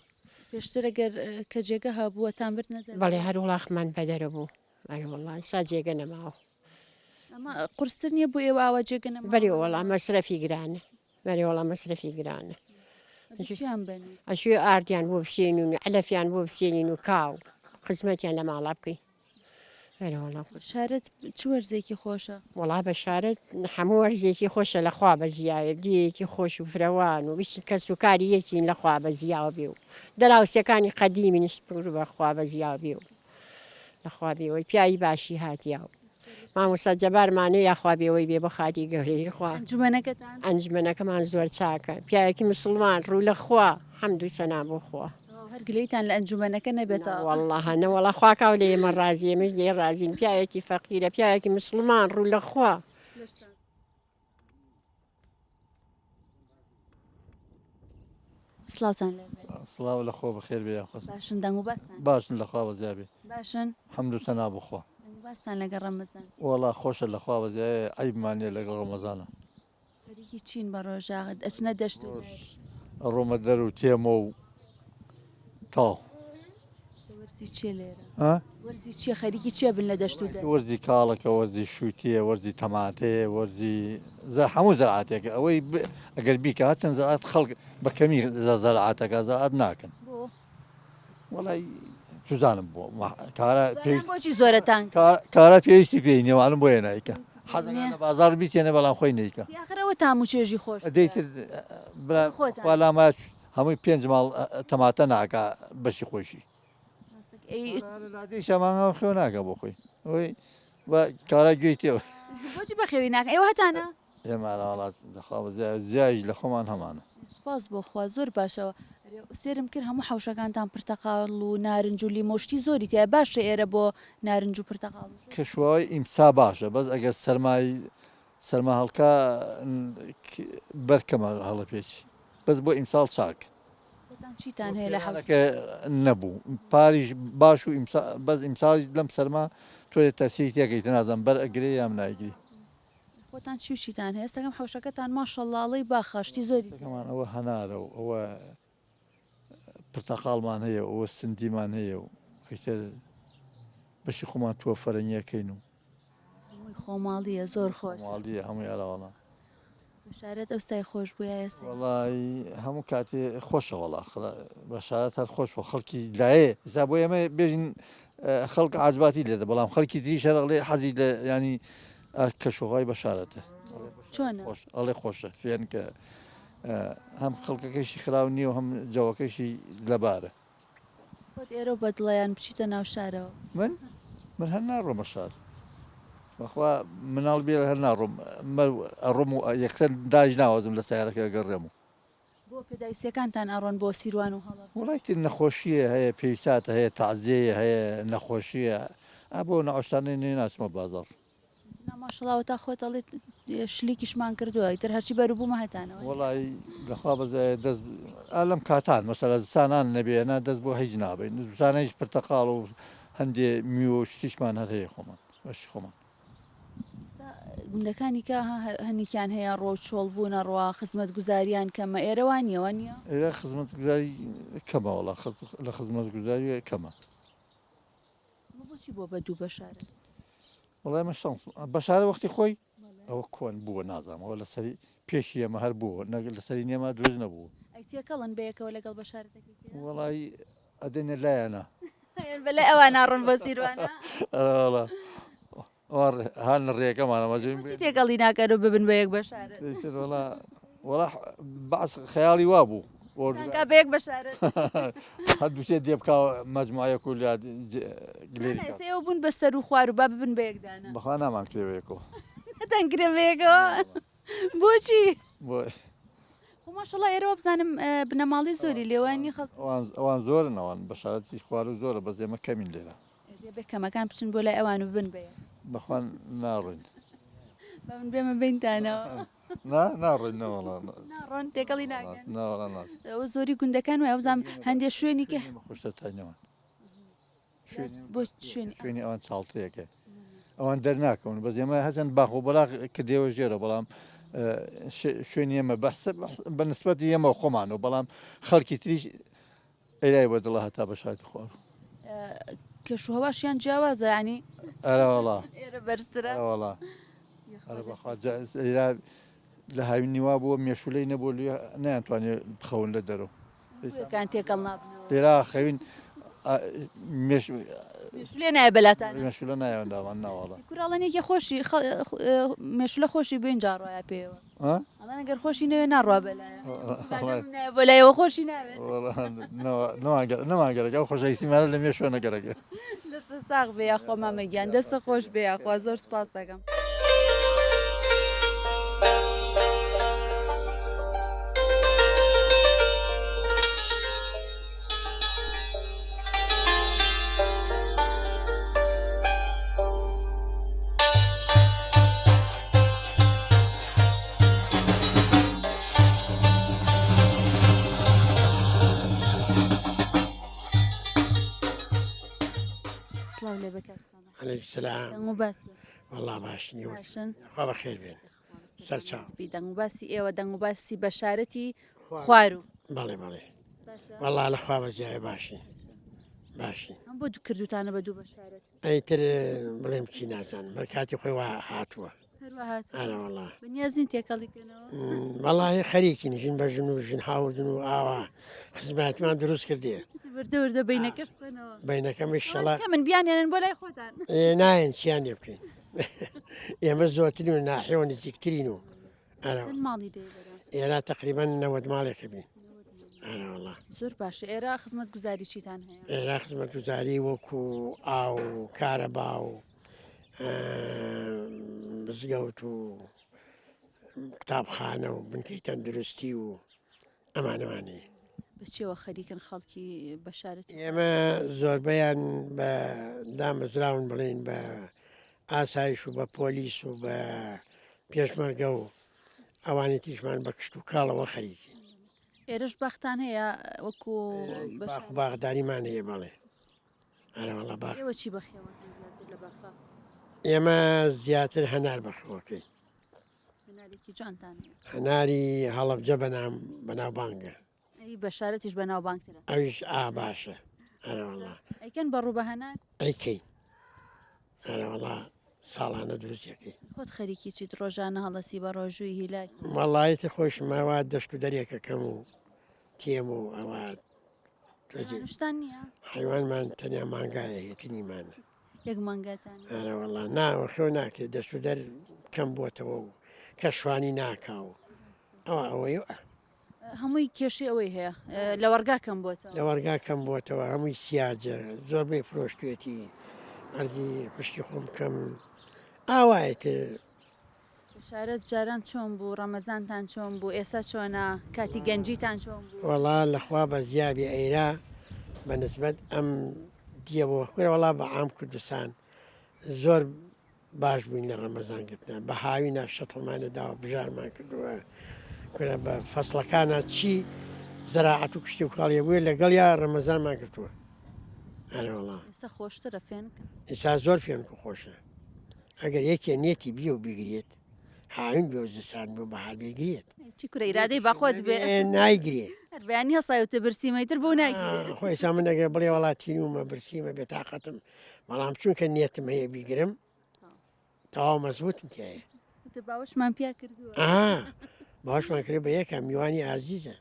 پێشتر ئەگەر کە جێگە هەبوو ئەتان بردنە دەرەوە؟ بەڵێ هەر وڵاخمان بە دەرە بوو. ئەرێ وەڵا ئیستا جێگە نەماوە. ئەمە قورستر نییە بۆ ئێوە ئاوا جێگە نەماوە؟ بەرێ وەڵا مەسرەفی گرانە. بەرێ وەڵا مەسرەفی گرانە. چیان بەنێ؟ ئەشوێ ئاردیان بۆ بسێنین و عەلەفیان بۆ بسێنین و کاو خزمەتیان لە ماڵا بکەین. بەشارەت چ وەرزێکی خۆشە؟ وەڵا بەشارەت هەموو وەرزێکی خۆشە لە خوا بەزیاوێ دییەکی خۆش و فرەوان و گشتی کەس و کاری یەکین لە خوا بەزیاو بێ و دەراوسێکانی قەدیمین سپور بە خوا بەزیاو بێ و لە خوا بێوەی پیاوی باشی هاتیا و مامۆستا جەبارمانێ یاخوا بێوەی بێ بۆ خاتی گەورەی خوا ئەنجومەنەکەتان؟ ئەنجومەنەکەمان زۆر چاکە پیاوێکی مسوڵمان ڕوو لە خوا حەمد و سەنا بۆ خوا. هەر گلەیتان لە ئەنجومەنەکە نەبێتەوە. وەڵڵا نە وەڵا خوا کاو لە ئێمە ڕازی ئێمەش لێی ڕازین پیاوێکی فەقیرە پیاوێکی مسوڵمان ڕوو لە خوا. سڵاوتان لێ بێت. سڵاو لە خۆ بەخێر بێ یاخوا. باشن دەنگ و باستان؟ باشن لە خوا بەزیا بێ. باشن؟ حەمد و سەنا بۆ خوا. دەنگ و باستان لەگەڵ ڕەمەزان؟ وەڵا خۆشە لە خوا بەزیایە عەیبمان نیە لەگەڵ ڕەمەزانا. خەریکی چین بە ڕۆژا ئەچنە دەشت و دەر؟ ئەڕۆمە دەر و تێمە و تاو. وەرزی چیە لێرە؟ وەرزی چیە خەریکی چیە بن لە دەشت و دەر؟ وەرزی کاڵەکە وەرزی شووتیە وەرزی تەماتەیە وەرزی هەموو زەرعاتێکە ئەوەی ئەگەر بیکە هەرچەند زەرعات خەڵک بە کەمی زەرعاتەکە زەرعات ناکەن. بۆ؟ وەڵای سوزانم بۆ کارە بۆچی زۆرەتان کارە پێویستی پێی نێوانم بۆیە نایکە حەزەکە لە بازاڕ بیتێنە بەڵام خۆی نیکە ئاخرەوە تام و چێژی خۆش دەیتر برا هەمووی پێنج ماڵ تەماتە ناکا بەشی خۆشی لادێی شەمانگا خێو ناکا بۆ خۆی ئەوەی بە کارا گوێی تێوە بۆچی بەخێوی ناکەن ئێوە هەتانە؟ ئێمە وەڵا دەخوا زیایش لە خۆمان هەمانە. سوپاس بۆ خوا زۆر باشەوە سێرم کرد هەموو حەوشەکانتان پرتەقاڵ و نارنج و لیمۆ شتی زۆری تایە باشە ئێرە بۆ نارنج و پرتەقاڵ؟ کەشوهەوای ئیمسا باشە بەس ئەگەر سەرمای سەرما هەڵکا بەر کەمە هەڵەپێچی بەس بۆ ئیمساڵ چاک. خۆتان چیتان هەیە لە حەوشە؟ نەبوو پاریش باش و بەس ئیمساڵیش لەم سەرما تۆێ تەسیری تێکەیتە نازانم بەر ئەگرێ یان نایگری. خۆتان چی و چیتان هەیە؟ ئێستاکەم حەوشەکەتان ماشەڵڵا ئەڵێی باخە شتی زۆری تێدایە. حەوشەکەمان ئەوە هەنارە و ئەوە پرتەقاڵمان هەیە و ئەوە سندیمان هەیە و ئیتر بەشی خۆمان تووە فەرەنگیەکەین و. هەمووی خۆماڵیە زۆر خۆش. خۆماڵیە هەمووی ئەرەوەڵا. بەشارەت ئەوسای خۆش بوو یا ئێستا؟ وەڵای هەموو کاتێ خۆشە وەڵا بەشارەت هەر خۆش بوو خەڵکی لایێ ئێستا بۆ ئێمە بێژین خەڵک عاجباتی لێدە بەڵام خەڵکی تریش هەر ئەڵێ حەزی لە ینی کەشوهەوای بەشارەتە چۆنە؟ خۆش ئەڵێ خۆشە فێنکە هەم خەڵکەکەشی خراو نییە و هەم جەوەکەشی لەبارە. خۆت ئێرەو بەدڵە یان بچیتە ناو شارەوە؟ من؟ من هەر ناڕۆمە شار بەخوا مناڵ بێ هەر ناڕۆم مەر ئەڕۆم و یەکسەر داش ناوەزم لە سەیارەکە ئەگەڕێم و. بۆ پێداویستیەکانتان ئەڕۆن بۆ سیروان و هەڵەبجە؟ وەڵای تر نەخۆشیە هەیە پێویستاتە هەیە تەعزیەیە هەیە نەخۆشیە ئا بۆ نەعۆشتانەی نێ ناچمە بازاڕ. نا ماشەڵا وەتا خۆت ئەڵێت شلیکیشمان کردووە ئیتر هەرچی بەروبوومە هەتانەوە. وەڵای لەخوا بەزایە دەست ئا لەم کاتان مەسەلە زستانان نەبێ نا دەست بۆ هیچ نابەین زستانەیش پرتەقاڵ و هەندێ میوە و شتیشمان هەر هەیە خۆمان بەشی خۆمان. ئێستا گوندەکانی کە هەنیکیان هەیە ڕۆ چۆڵ بوونە ڕوا خزمەتگوزاریان کەمە ئێرە وا نییە وا نییە؟ ئێرە خزمەتگوزاری کەمە وەڵا لە خزمەتگوزاری کەمە. ئەمە بۆچی بووە بە دوو بەشارە؟ وەڵای ئەمە شانس بەشارە وەختی خۆی ئەوە کۆن بووە نازانم ئەوە لەسەری پێشی ئێمە هەر بووە نەک لەسەری نێمە دروست نەبوو. ئەی تێکەڵن بەیەکەوە لەگەڵ بەشارەتەکەی تر؟ وەڵای ئەدەنە لایانە. بەلای ئەوان ناڕۆن بۆ سیروانە ئەرێ وەڵا ئەوان هان لە ڕێیەکەمانە مەجبوورین بۆچی تێکەڵی ناکەن و ببن بە یەک بەشارەت ئیتر وەڵا وەڵا بەعس خەیاڵی وا بوو تانکا بە یەک بەشارەت هەر دووسێ دێ بکا مەجموعەیەک و لە گلێری کات. ئێستا ئێوە بوون بە سەر و خوار و با ببن بە یەک دانە. بەخوا نامان کرێ بە یەکەوە. نەتان کرێ بە یەکەوە؟ بۆچی؟ بۆ خۆ ماشەڵا ئێرە وابزانم بنەماڵەی زۆری لێوە نیە خەڵک. ئەوان ئەوان زۆرن ئەوان بەشارەتی خوارو زۆرە بەس ئێمە کەمین لێرە. دەبێ کەمەکان بچن بۆ لای ئەوان و ببن بە یەک. بەخوا ناڕۆین. با من بێمە بینتانەوە. نا ناڕۆین نەوەڵا. ناڕۆن تێکەڵی ناکەن. نەوەڵا ناچ. ئەوە زۆری گوندەکان وایە وابزانم هەندێ شوێنی کە. خۆشتر تاینەوەن. بۆ شوێنی شوێنی ئەوان چاڵتەیەکە ئەوان دەرناکەون بەس ئێمە هەزن باخ و بەلاق کردێوە ژێرە بەڵام شوێنی ئێمە بەحسە بە نسبەتی ئێمە خۆمانەوە بەڵام خەڵکی تریش ئەیای بە دڵە هەتا بە شاتی خوار کەش و هەواشیان جیاوازە ینی ئەرەوەڵا ئێرە بەرزترە ئەرەوەڵا ئەرە بەخوا ئێرە لە هاوینی وا بووە مێشولەی نەبوو لێ نەیانتوانێت بخەون لە دەرەوە بۆیەکان تێکەڵ نابنەوە. لێرا خەوین مێش مێشولێ نایە بەلاتان. مێشولە نایە لامان ناواڵە. کورە ئەڵێن یەکێ خۆشی مێشولە خۆشی بێن جا ڕۆیا پێیەوە. ئەڵێن ئەگەر خۆشی نەوێ ناڕوا بەلایە. مادەم نایە بۆ لایەوە خۆشی ناوێت. نەمان گەرەکە ئەو خۆشەویستیمانە لە مێشوە نەگەرەکە. لەشت ساغ بێ یاخوا مامە گیان دەستت خۆش بێ یاخوا زۆر سوپاست دەکەم. سڵاو لێ بێ کاک ساڵح. عەلەیک سلام. دەنگ و باس. وەڵا باش نی باشن. خوا بەخێر بێن. سەرچاو. بی دەنگ و باسی ئێوە دەنگ و باسی بەشارەتی خوارو. بەڵێ بەڵێ. وەڵا لە خوا بەزیایە باشین. باشین. هەم بۆ کردوتانە بە دوو بەشارەت. ئەیتر بڵێم چی نازانم بەر کاتی خۆی وا هاتووە. ئەرەوەڵا بەنیاز نین تێکەڵی کەنەوە؟ وەڵاهی خەریکین ژن بە ژن و ژن هاوردن و ئاوا خزمەتمان دروست کردێ وردە وردە بینەکەش بکەنەوە بینەکەم ئیشەڵا کە من بیانێنن بۆ لای خۆتان نایەن چیان لێ بکەین ئێمە زۆرترین و ناحیەوە نزیکترین و ئەرە چەند ماڵی لێ بەرە؟ ئێرە تقریبا 90 ماڵێکە بین ئەرەوەڵا زۆر باشە ئێرە خزمەت گوزاری چیتان هەیە؟ ئێرە خزمەتگوزاری وەکو ئاو و کارەبا و مزگەوت و قوتابخانە و بنکەی تەندروستی و ئەمانەمانی. بە چیەوە خەریکن خەڵکی بەشارەتی؟ ئێمە زۆربەیان بە دامەزراون بڵێین بە ئاسایش و بە پۆلیس و بە پێشمەرگە و ئەوانی تیشمان بە کشت و کاڵەوە خەریکین. ئێرەش باختان هەیە وەکو باخ و باخداریمان هەیە بەڵێ. ئەرەوەڵا باخ. ئێوە چی بەخێوەکەن زیاتر لە باخا؟ ئێمە زیاتر هەنار بەخێوەکەین. هەنارێکی جوانتان هەیە. هەناری هەڵەبجە بەنام بەناوبانگە. ئەی بەشارەتیش بەناوبانگترە. ئەویش ئا باشە. ئەرەوەڵا. ئەیکەن بە ڕوو بە هەنار؟ ئەیکەین. ئەرەوەڵا ساڵانە دروستیەکەین. خۆت خەریکی چیت ڕۆژانە هەڵەسی بە ڕۆژووی هیلاکی؟ وەڵایەتی خۆشم ئەوا دەشت و دەرێکەکەم و تێم و ئەوا حەیوانشتان نییە؟ حەیوانمان تەنیا مانگایە هەیە تنیمانە. یەک مانگاتان هەیە؟ ئەرە وەڵا نا خێو ناکرێت دەست و دەر کەم بۆتەوە و کە شوانی ناکا و ئەوە ئەوەی و ئە. هەمووی کێشەی ئەوەی هەیە لەوەڕگا کەم بۆتەوە. لەوەڕگا کەم بۆتەوە هەمووی سیاجە زۆربەی فرۆشتوێتی عەرزی خوشکی خۆم بکەم ئاوایە تر. بەشارەت جاران چۆن بوو ڕەمەزانتان چۆن بوو ئێستا چۆنە کاتی گەنجیتان چۆن بوو؟ وەڵا لەخوا بەزیابی ئەیرا بە نسبەت ئەم دیەوە کورە وەڵا بە عام کوردستان زۆر باش بووین لە ڕەمەزان گرتنا بە هاوینا شەتڵمانە داوە بژارمان کردووە کورە بە فەسڵەکانە چی زەراعەت و کشتی و کاڵیە بووە لەگەڵیا ڕەمەزانمان گرتووە ئەرێ وەڵا ئێستا خۆشترە فێنک ئێستا زۆر فێنک و خۆشە ئەگەر یەکێ نێتی بیە و بیگرێت هاوین بێ و زستان بێ و بەهار بێگرێت چی کورە ئیرادەی بەخۆت بێ نایگرێ هەر بەیانی هەسایوتە برسیمە ئیتر بۆ ناگیرێ خۆ ئێستا من ئەگەر بڵێ وەڵا تینوومە برسیمە بێتاقەتم بەڵام چونکە نیەتم هەیە بیگرم تەواو مەزبوتم تایە وتە باوەشمان پیا کردووە باوەشمان کرد بە یەکە میوانی ئازیزە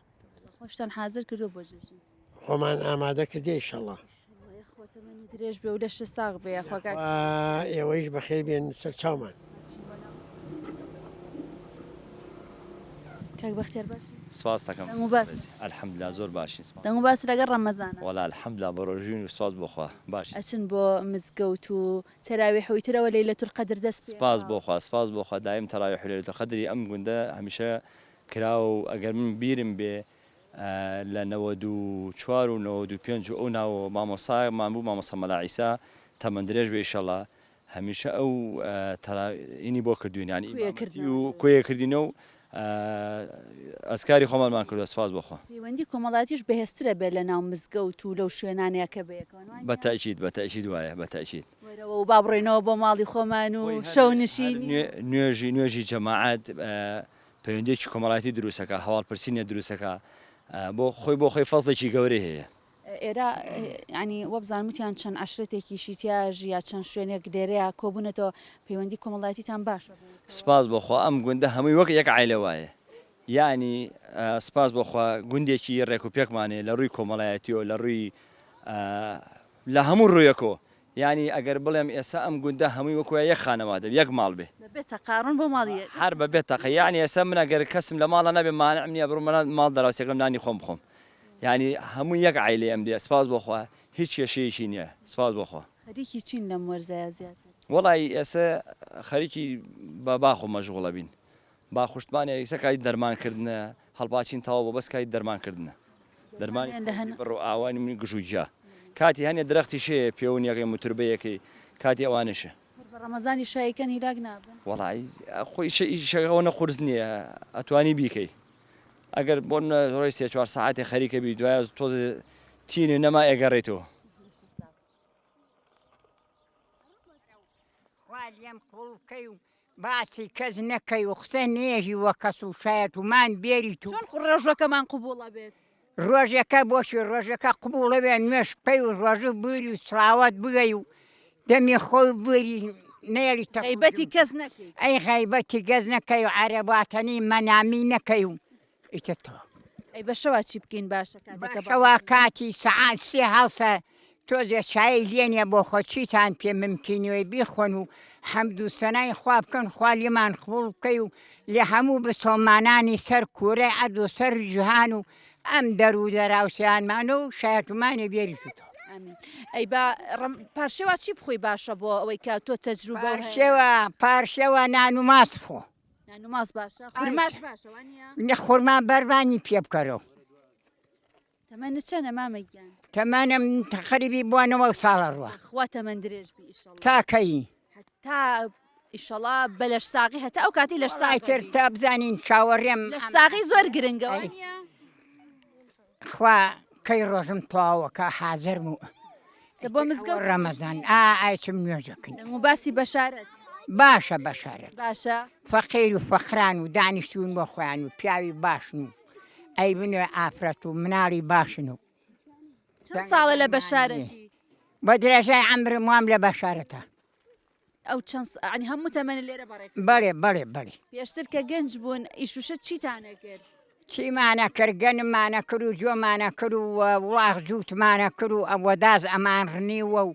خۆشتان حاضر کردو بۆ جەژن خۆمان ئامادە کردێ ئیشەڵا. یاخوا تەمەنت درێژ بێ و لەشت ساغ بێ یاخوا کاک. یاخوا ئێوەیش بەخێر بێن سەر چاومان. کاک بەختیار باشی؟ سپاست دەکەم دەنگ و باس. الحمدللە زۆر باشین سپاس. دەنگ و باس لەگەڵ ڕەمەزانە. وەڵا الحمدللە بەڕۆژووین و سپاس بۆ خوا باشین. ئەچن بۆ مزگەوت و تەراویح و ئیتر ئەوە لەیلەت القەدر دەست پێ سپاس ئەکا. بۆ خوا سپاس بۆ خوا دایم تەراویح و لەیلەت القەدری ئەم گوندە هەمیشە کراوە و ئەگەر من بیرم بێ لە 94 و 95 و ئەو ناوەوە مامۆستایەکمان بوو مامۆستا مەلا عیسا تەمەن درێژ بێ ئیشەڵا هەمیشە ئەو تەراوینی بۆ کردوین یانی ئیمامەتی و کوێ کردینە و ئەزکاری خۆمانمان کردوە سپاس بۆ خوا. پەیوەندی کۆمەڵایەتیش بەهێزترە بێت لە ناو مزگەوت و لەو شوێنانەیا کە بەیەکەوەن وانیە؟ بە تەئکید بە تەئکید وایە بە تەئکید. وەرەوە و با بڕۆینەوە بۆ ماڵی خۆمان و شەونشینی. نوێژی نوێژی جەماعەت پەیوەندیەکی کۆمەڵایەتی دروستەکا هەواڵپرسینە دروستەکا بۆ خۆی بۆ خۆی فەزڵێکی گەورەی هەیە. ئێرە یانی وابزانم وتیان چەند عەشرەتێکیشی تیا ژیا چەند شوێنێک لێرەیا کۆبوونەتەوە پەیوەندی کۆمەڵایەتیتان باشە بەیەکەوە؟ سپاس بۆ خوا ئەم گوندە هەمووی وەک یەک عایلە وایە یانی سپاس بۆ خوا گوندێکی ڕێک و پێکمان هەیە لە ڕووی کۆمەڵایەتیەوە لە ڕووی لە هەموو ڕوویەکەوە یانی ئەگەر بڵێم ئێستا ئەم گوندە هەمووی وەکو یەک خانەوادە یەک ماڵ بێ. بە بێ تەقە ئەڕۆن بۆ ماڵی یەک. هەر بە بێ تەقە یانی ئێستا من ئەگەر کەسم لە ماڵا نەبێ مانعم نییە بڕۆمە ماڵ دراوسێکەم نانی خۆم بخۆم یانی هەموو یەک عایلەی ئەم دێ سپاس بۆ خوا هیچ کێشەیەکی نییە سپاس بۆ خوا. خەریکی چین لەم وەرزەیا زیاتر؟ وەڵایی ئێستا خەریکی بە باخ و مەشغوڵە بین باخ و شتمان ئێستا کاتی دەرمان کردنە هەڵپاچین تەواو بوو بەس کاتی دەرمان کردنە دەرمانی سەوزی بڕ و ئاوانی منی گژ و گیا کاتی هەنێ درەختیش هەیە پێونیەکەی موتوربەیەکەی کاتی ئەوانەشە. هەر بە ڕەمەزانی شایکەن هیلاک نابن؟ وەڵایی خۆ ئیشە ئیشەکە ئەوەنە قورس نییە ئەتوانی بیکەی ئەگەر بۆ ڕۆی سێ چوار سەعاتێ خەریکە بی دوایە تۆزێ تینێ نەما ئێگەڕێیتەوە. خوا لێم قبوڵ بکەی و باسی کەس نەکەی و قسە نێژی وە کەس و شایەتومان بێریت و. چۆن ڕۆژەکەمان قبوڵە بێت؟ ڕۆژەکە بۆچی ڕۆژەکە قبوڵە بێ نوێژ بکەی و ڕۆژوو بگری و سڵاوات بگەی و دەمی خۆی بگری نەیەڵی تەکوژم. غەیبەتی کەس نەکەی. ئەی غەیبەتی کەس نەکەی و عەرەباتەنی مەنامی نەکەی و ئیتر تەواو. ئەی بە شەوا چی بکەین باشە کاتێک کە بە شەوا کاتی سەعات سێ هەڵسە تۆزێ چایی لێنێ بۆ خۆ چیتان پێ ممکینوەی بیخۆن و حەمد و سەنای خوا بکەن خوا لێمان قبوڵ بکەی و لە هەموو بسڵمانانی سەر کورەی عەرد و سەر جیهان و ئەم دەر و دەراوسێیانمان و شایەتومانی بێریتەوە. ئامین. ئەی با ڕەم پارشێوا چی بخۆی باشە بۆ ئەوەی کە تۆ تەجروبە و هەیە؟ پارشێوە پارشێوە نان و ماست بخۆ. نان و ماست باشە خورماش باشە وانیە؟ نە خورما بەربانی پێ بکەرەوە. تەمەنت چەنە مامە گیان؟ تەمەنم تەقریبی بۆ 90 ساڵە ڕوا. خوا تەمەن درێژ بی ئیشەڵا. تا کەی؟ هەتا ئیشەڵا بە لەش ساغی هەتا ئەو کاتی لەش ساغ تر تا بزانین چاوەڕێم. لەش ساغی زۆر گرنگە وانیە؟ خوا کەی ڕۆژم تەواوەکە حازرم و بۆ مزگەوت ڕەمەزان ئا ئایچم نوێژەکەین دەنگ و باسی بەشارەت باشە بەشارەت باشە فەقیر و فەقران و دانیشتوون بۆ خۆیان و پیاوی باشن و ئەی بنێ ئافرەت و مناڵی باشن و چەند ساڵە لە بەشارەتی بە درێژای عەمرم وام لە بەشارەتە ئەو چەند عنی هەموو تەمەنە لێرە بەڕێ بەڵێ بەڵێ بەڵێ پێشتر کە گەنج بوون ئیشوشە چیتانە کرد چیمانە کرد گەنممانە کرد و جۆمانە کرد و وڵاخ جووتمانە کرد و ئەوەداز ئەمان ڕنیوە و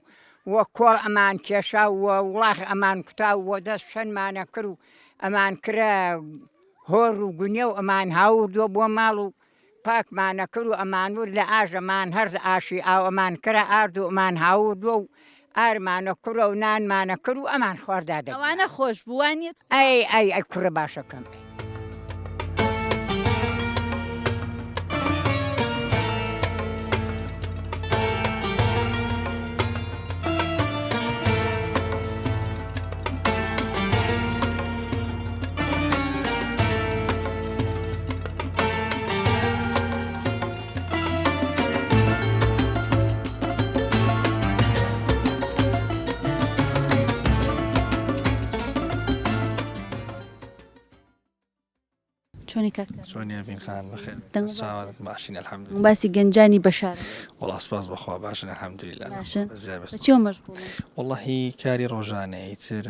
وە کۆڵ ئەمان کێشا و وڵاخ ئەمان کوتا و وەدەست شەنمانە کرد و ئەمان کرە هۆر و گونیە و ئەمان هاوردووە بۆ ماڵ و پاکمانە کرد و ئەمانوت لە ئاش ئەمان هەرد ئاشی ئاو ئەمان کرە ئارد و ئەمان هاوردووە و ئارمانە کورە و نانمانە کرد و ئەمان خواردا دەگرت. ئەوانە خۆش بوو وانیە تخوا؟ ئەی ئەی ئەی کوڕە باشەکەم ئەی. چۆنی کاک چۆنی ئەڤین خان بەخێر دەنگ چاوان باشین الحمدلله باسی گەنجانی بەشار وەڵا سپاس بەخوا باشن الحمدلله باشن زیاد بەس بە چیەوە مەشغوڵن وەڵاهی کاری ڕۆژانە ئیتر.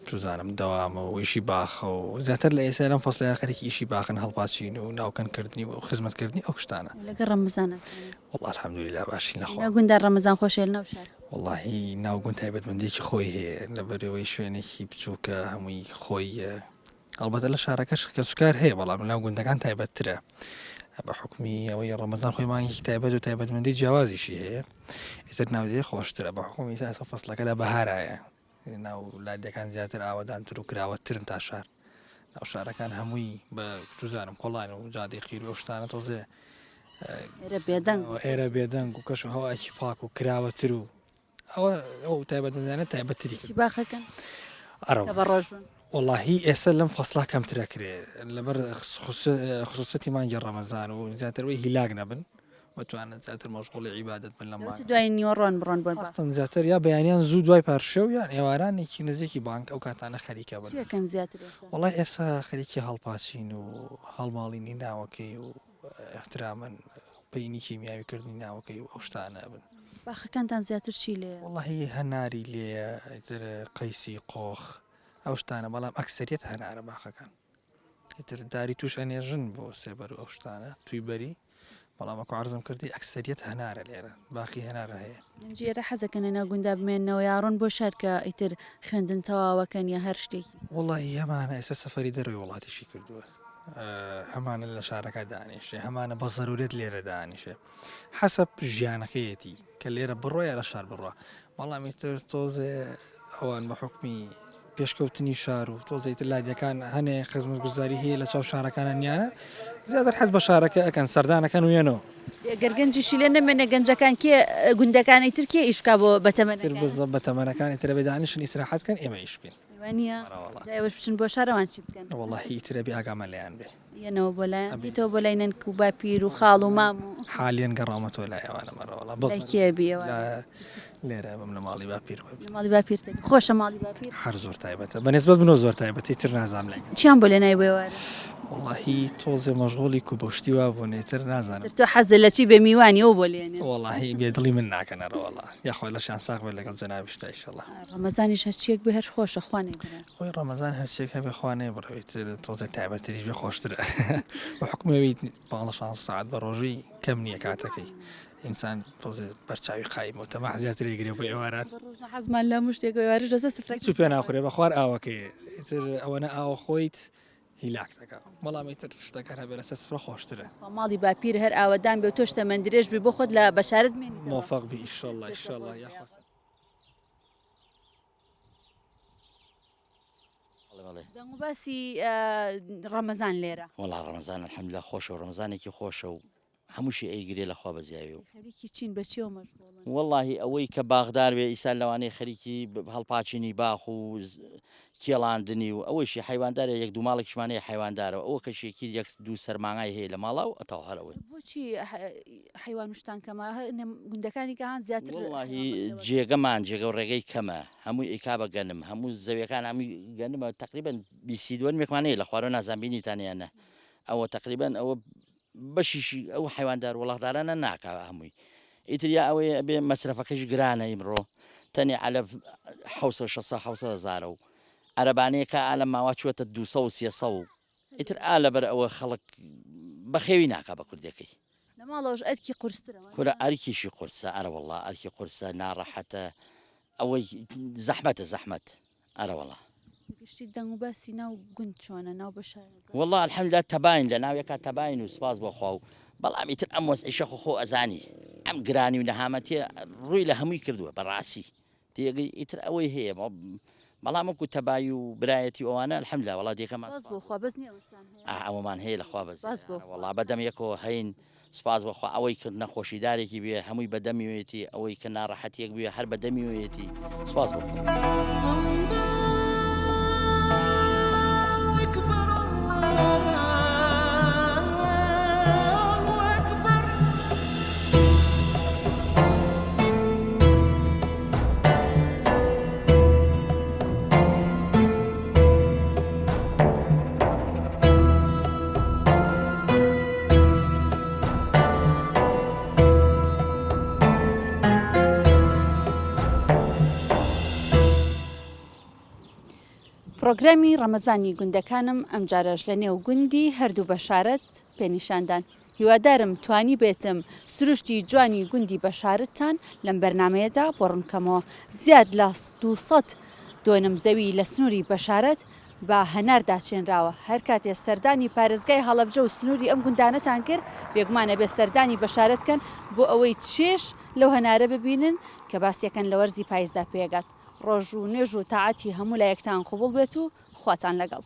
چوزانم دەوامە و ئیشی باخە و زیاتر لە ئێستا لەم فەسڵەیە خەریکی ئیشی باخن هەڵپاچین و ناوکەنکردنی و خزمەتکردنی ئەو شتانە. لەگەڵ ڕەمەزان ئاسانە؟ وەڵا الحمدللە باشین لە خوا. ناو گوندا ڕەمەزان خۆشە لە ناو شار؟ وەڵاهی ناو گوند تایبەتمەندیەکی خۆی هەیە لەبەرئەوەی شوێنێکی بچووکە هەمووی خۆیە ئەڵبەتە لە شارەکەش کەسوکار هەیە بەڵام لەناو گوندەکان تایبەتترە بە حوکمی ئەوەی ڕەمەزان خۆی مانگێکی تایبەت و تایبەتمەندی جیاوازیشی هەیە ئیتر ناو دێ خۆشترە بە حوکمی ئێستا فەسڵەکە لە بەهارایە ناو لادێکان زیاتر ئاوەدانتر و کراوەترن تا شار ناو شارەکان هەمووی بە چوزانم کۆڵان و جادەی قیر و ئەو شتانە تۆزێ ئێرە بێدەنگ ئێرە بێدەنگ و کەش و هەوایەکی پاک و کراوەتر و ئەوە ئەو تایبەتمەندانە تایبەتتری چی باخەکەن ئەرە کە بە ڕۆژوون وەڵاهی ئێستا لەم فەسڵا کەمترە کرێ لەبەر خصوصەتی مانگی ڕەمەزان و زیاتر وەی هیلاک نەبن وتوانن زیاتر مەشغوڵی عیبادەت بن لەم مانگە. دوای نیوەڕۆن بڕۆن بۆ باخ. ئەستن زیاتر یا بەیانیان زوو دوای پارشێو یان ئێوارانێکی نزیکی بانک ئەو کاتانە خەریکە بن. چی ئەکەن زیاتر ئێستا؟ وەڵای ئێستا خەریکی هەڵپاچین و هەڵماڵینی ناوەکەی و ئیحترامەن پەینی کیمیاوی کردنی ناوەکەی و ئەو شتانە بن. باخەکانتان زیاتر چی لێیە؟ وەڵاهی هەناری لێیە ئیتر قەیسی قۆخ ئەو شتانە بەڵام ئەکسەریەت هەنارە باخەکان. ئیتر داری توش ئەنێژن بۆ سێبەر و ئەو شتانە توی بەری بەڵام وەکو عەرزم کردی ئەکسەریەت هەنارە لێرە باقی هەنارە هەیە. گەنجی ئێرە حەزەکەن لەناو گوندا بمێننەوە یا ڕۆن بۆ شار کە ئیتر خوێندن تەواوەکەن یا هەر شتێکی؟ وەڵاهی هەمانە ئێستا سەفەری دەرەوەی وڵاتیشی کردووە هەمانە لە شارەکە دانیشێ هەمانە بە زەرورەت لێرە دانیشێ حەسەب ژیانەکەیەتی کە لێرە بڕۆ یا لە شار بڕە بەڵام ئیتر تۆزێ ئەوان بە حوکمی پێشکەوتنی شار و تۆزێ تر لادێکان هەنێ خزمەتگوزاری هەیە لە چاو شارەکانە نیانە زیاتر حەز بە شارەکە ئەکەن سەردانەکەن و یەنەوە. گەر گەنجیشی لێ نەمێنێ گەنجەکان کێ گوندەکانی تر کێ ئیش بکا بۆ بەتەمەنەکان؟ بەتەمەنەکانی تر ئەبێ دانیشن ئیسراحەت کەن ئێمە ئیش بکەین. وا نییە؟ جا ئێوەش بچن بۆ شار ئەوان چی بکەن؟ وەڵاهی ئیتر ئەبێ ئاگامان لێیان بێ. یەنەوە بۆ لایان بیتەوە بۆ لای نەنک و باپیر و خاڵ و مام و حالیەن گەڕاومەتەوە لای ئەوانە مەرەوەڵا بەس لای کێ بی ئەوانە؟ لێرە بم لە ماڵی باپیرمە لە ماڵی باپیرتە خۆشە ماڵی باپیر هەر زۆر تایبەتە بە نسبەت منەوە زۆر تایبەتی تر نازانم لای چیان بۆ لێنای بۆ ئێوارە؟ وەڵاهی تۆزێ مەشغوڵی کو بەو شتی وا بوون ئیتر نازانم تر تۆ حەزت لە چی بێ میوانی ئەو بۆ لێنێ وەڵاهی بێ دڵی من ناکەن ئەرەوەڵا یاخوا لەشیان ساغ بێت لەگەڵ جەنابیشتا ئیشەڵا. ڕەمەزانیش هەرچیەک بێ هەر خۆشە خوا نەیبڕێ. خۆی ڕەمەزان هەرچیەک هەبێ خوا نەیبڕێ ئیتر تۆزێ تایبەتتریش بێ خۆشترە بە حوکمی ئەوەی پانزە شانزە سەعات بە ڕۆژی کەم نییە کاتەکەی ئینسان تۆزێ بەرچاوی قایمە و تەماح زیاتر ئەیگرێ بۆ ئێواران. بە ڕۆژە حەزمان لە هەموو شتێکە ئێوارەش لەسەر سفرەکەی هیچ پێ ناخورێ بە خوار ئاوەکەی ئیتر ئەوەنە ئاوە خۆیت هیلاک دەکا بەڵام ئیتر شتەکان هەبێ لەسەر سفرە خۆشترە. خوا ماڵی باپیر هەر ئاوەدان بێ و تۆش تەمەن درێژ بی بۆ خۆت لە بەشارەت بمێنیتەوە. مۆفەق بی ئیشەڵا ئیشەڵا یاخوا. دەنگ و باسی ڕەمەزان لێرە. وەڵا ڕەمەزان الحمدللە خۆشە و ڕەمەزانێکی خۆشە و هەمووشی ئەیگرێ لە خوا بەزیاوی و. خەریکی چین بە چیەوە مەشغوڵن؟ وەڵاهی ئەوەی کە باخدار بێ ئیستا لەوانەیە خەریکی هەڵپاچینی باخ و کێڵاندنی و ئەوەیشی حەیواندارە یەک دوو ماڵێکیشمان هەیە حەیواندارە و ئەوە کەشێکی یەک دوو سەر مانگای هەیە لە ماڵا و ئەتەواو هەر ئەوەی. بۆچی حەیوان و شتان کەمە گوندەکانی کە هان زیاتر وەڵاهی جێگەمان جێگە و ڕێگەی کەمە هەمووی ئەیکا بە گەنم هەموو زەویەکان هەمووی گەنمە تەقریبەن بیسی دووەنمێکمان هەیە لە خوارەوە نازانم بینیتانە یان نا ئەوە تەقریبەن ئەوە بەشیشی ئەو حەیواندار وڵاخدارانە ناکا هەمووی ئیتر یا ئەوەیە ئەبێ مەسرەفەکەش گرانە ئیمڕۆ تەنێ عەلەف حوسە شەسە حوسە هەزارە و عەرەبانەیەکە ئالەم ماوە چووەتە دوو سەد و سێ سەد و ئیتر ئا لەبەر ئەوە خەڵک بەخێوی ناکا بە کوردەکەی. لە ماڵەوەش ئەرکی قورسترە وانیە؟ کورە ئەرکیشی قورسە ئەرەوەڵا ئەرکی قورسە ناڕەحەتە ئەوەی زەحمەتە زەحمەت ئەرەوەڵا. بە گشتی دەنگ و باسی ناو گوند چۆنە ناو بەشارە؟ وەڵا الحمدللە تەباین لە ناو یەکا تەباین و سوپاس بۆ خوا و بەڵام ئیتر ئەم وەزعیشە خۆ خۆ ئەزانی ئەم گرانی و نەهامەتیە ڕووی لە هەمووی کردووە بەڕاستی تێگەی ئیتر ئەوەی هەیە بەڵام وەکو تەبایی و برایەتی و ئەوانە الحمدللە وەڵا دێکەمان سپاس بۆ خوا بەس نییە ئەوەشتان هەیە ئا ئەوەمان هەیە لە خوا بەس سپاس بۆ خوا وەڵا بەدەم یەکەوە هەین سپاس بۆ خوا ئەوەی کە نەخۆشیدارێکی بێ هەمووی بەدەمیەتی ئەوەی کە ناڕەحەتیەک بێ هەر بەدەمیەتی سپاس بۆ خوا. پڕۆگرامی ڕەمەزانی گوندەکانم ئەمجارەش لە نێو گوندی هەردوو بەشارەت پێ نیشاندان. هیوادارم توانیبێتم سروشتی جوانی گوندی بەشارەتتان لەم بەرنامەیەدا بۆ ڕوون بکەمەوە. زیاد لە 200 دۆنم زەوی لە سنووری بەشارەت بە هەنار داچێنراوە. هەر کاتێ سەردانی پارێزگای هەڵەبجە و سنووری ئەم گوندانەتان کرد، بێگومان ئەبێ سەردانی بەشارەت کەن بۆ ئەوەی چێژ لەو هەنارە ببینن کە باسیەکەن لە وەرزی پایزدا پێگات. ڕۆژ و نوێژ و تاعەتی هەموو لایەکتان قبوڵ بێت و خواتان لەگەڵ.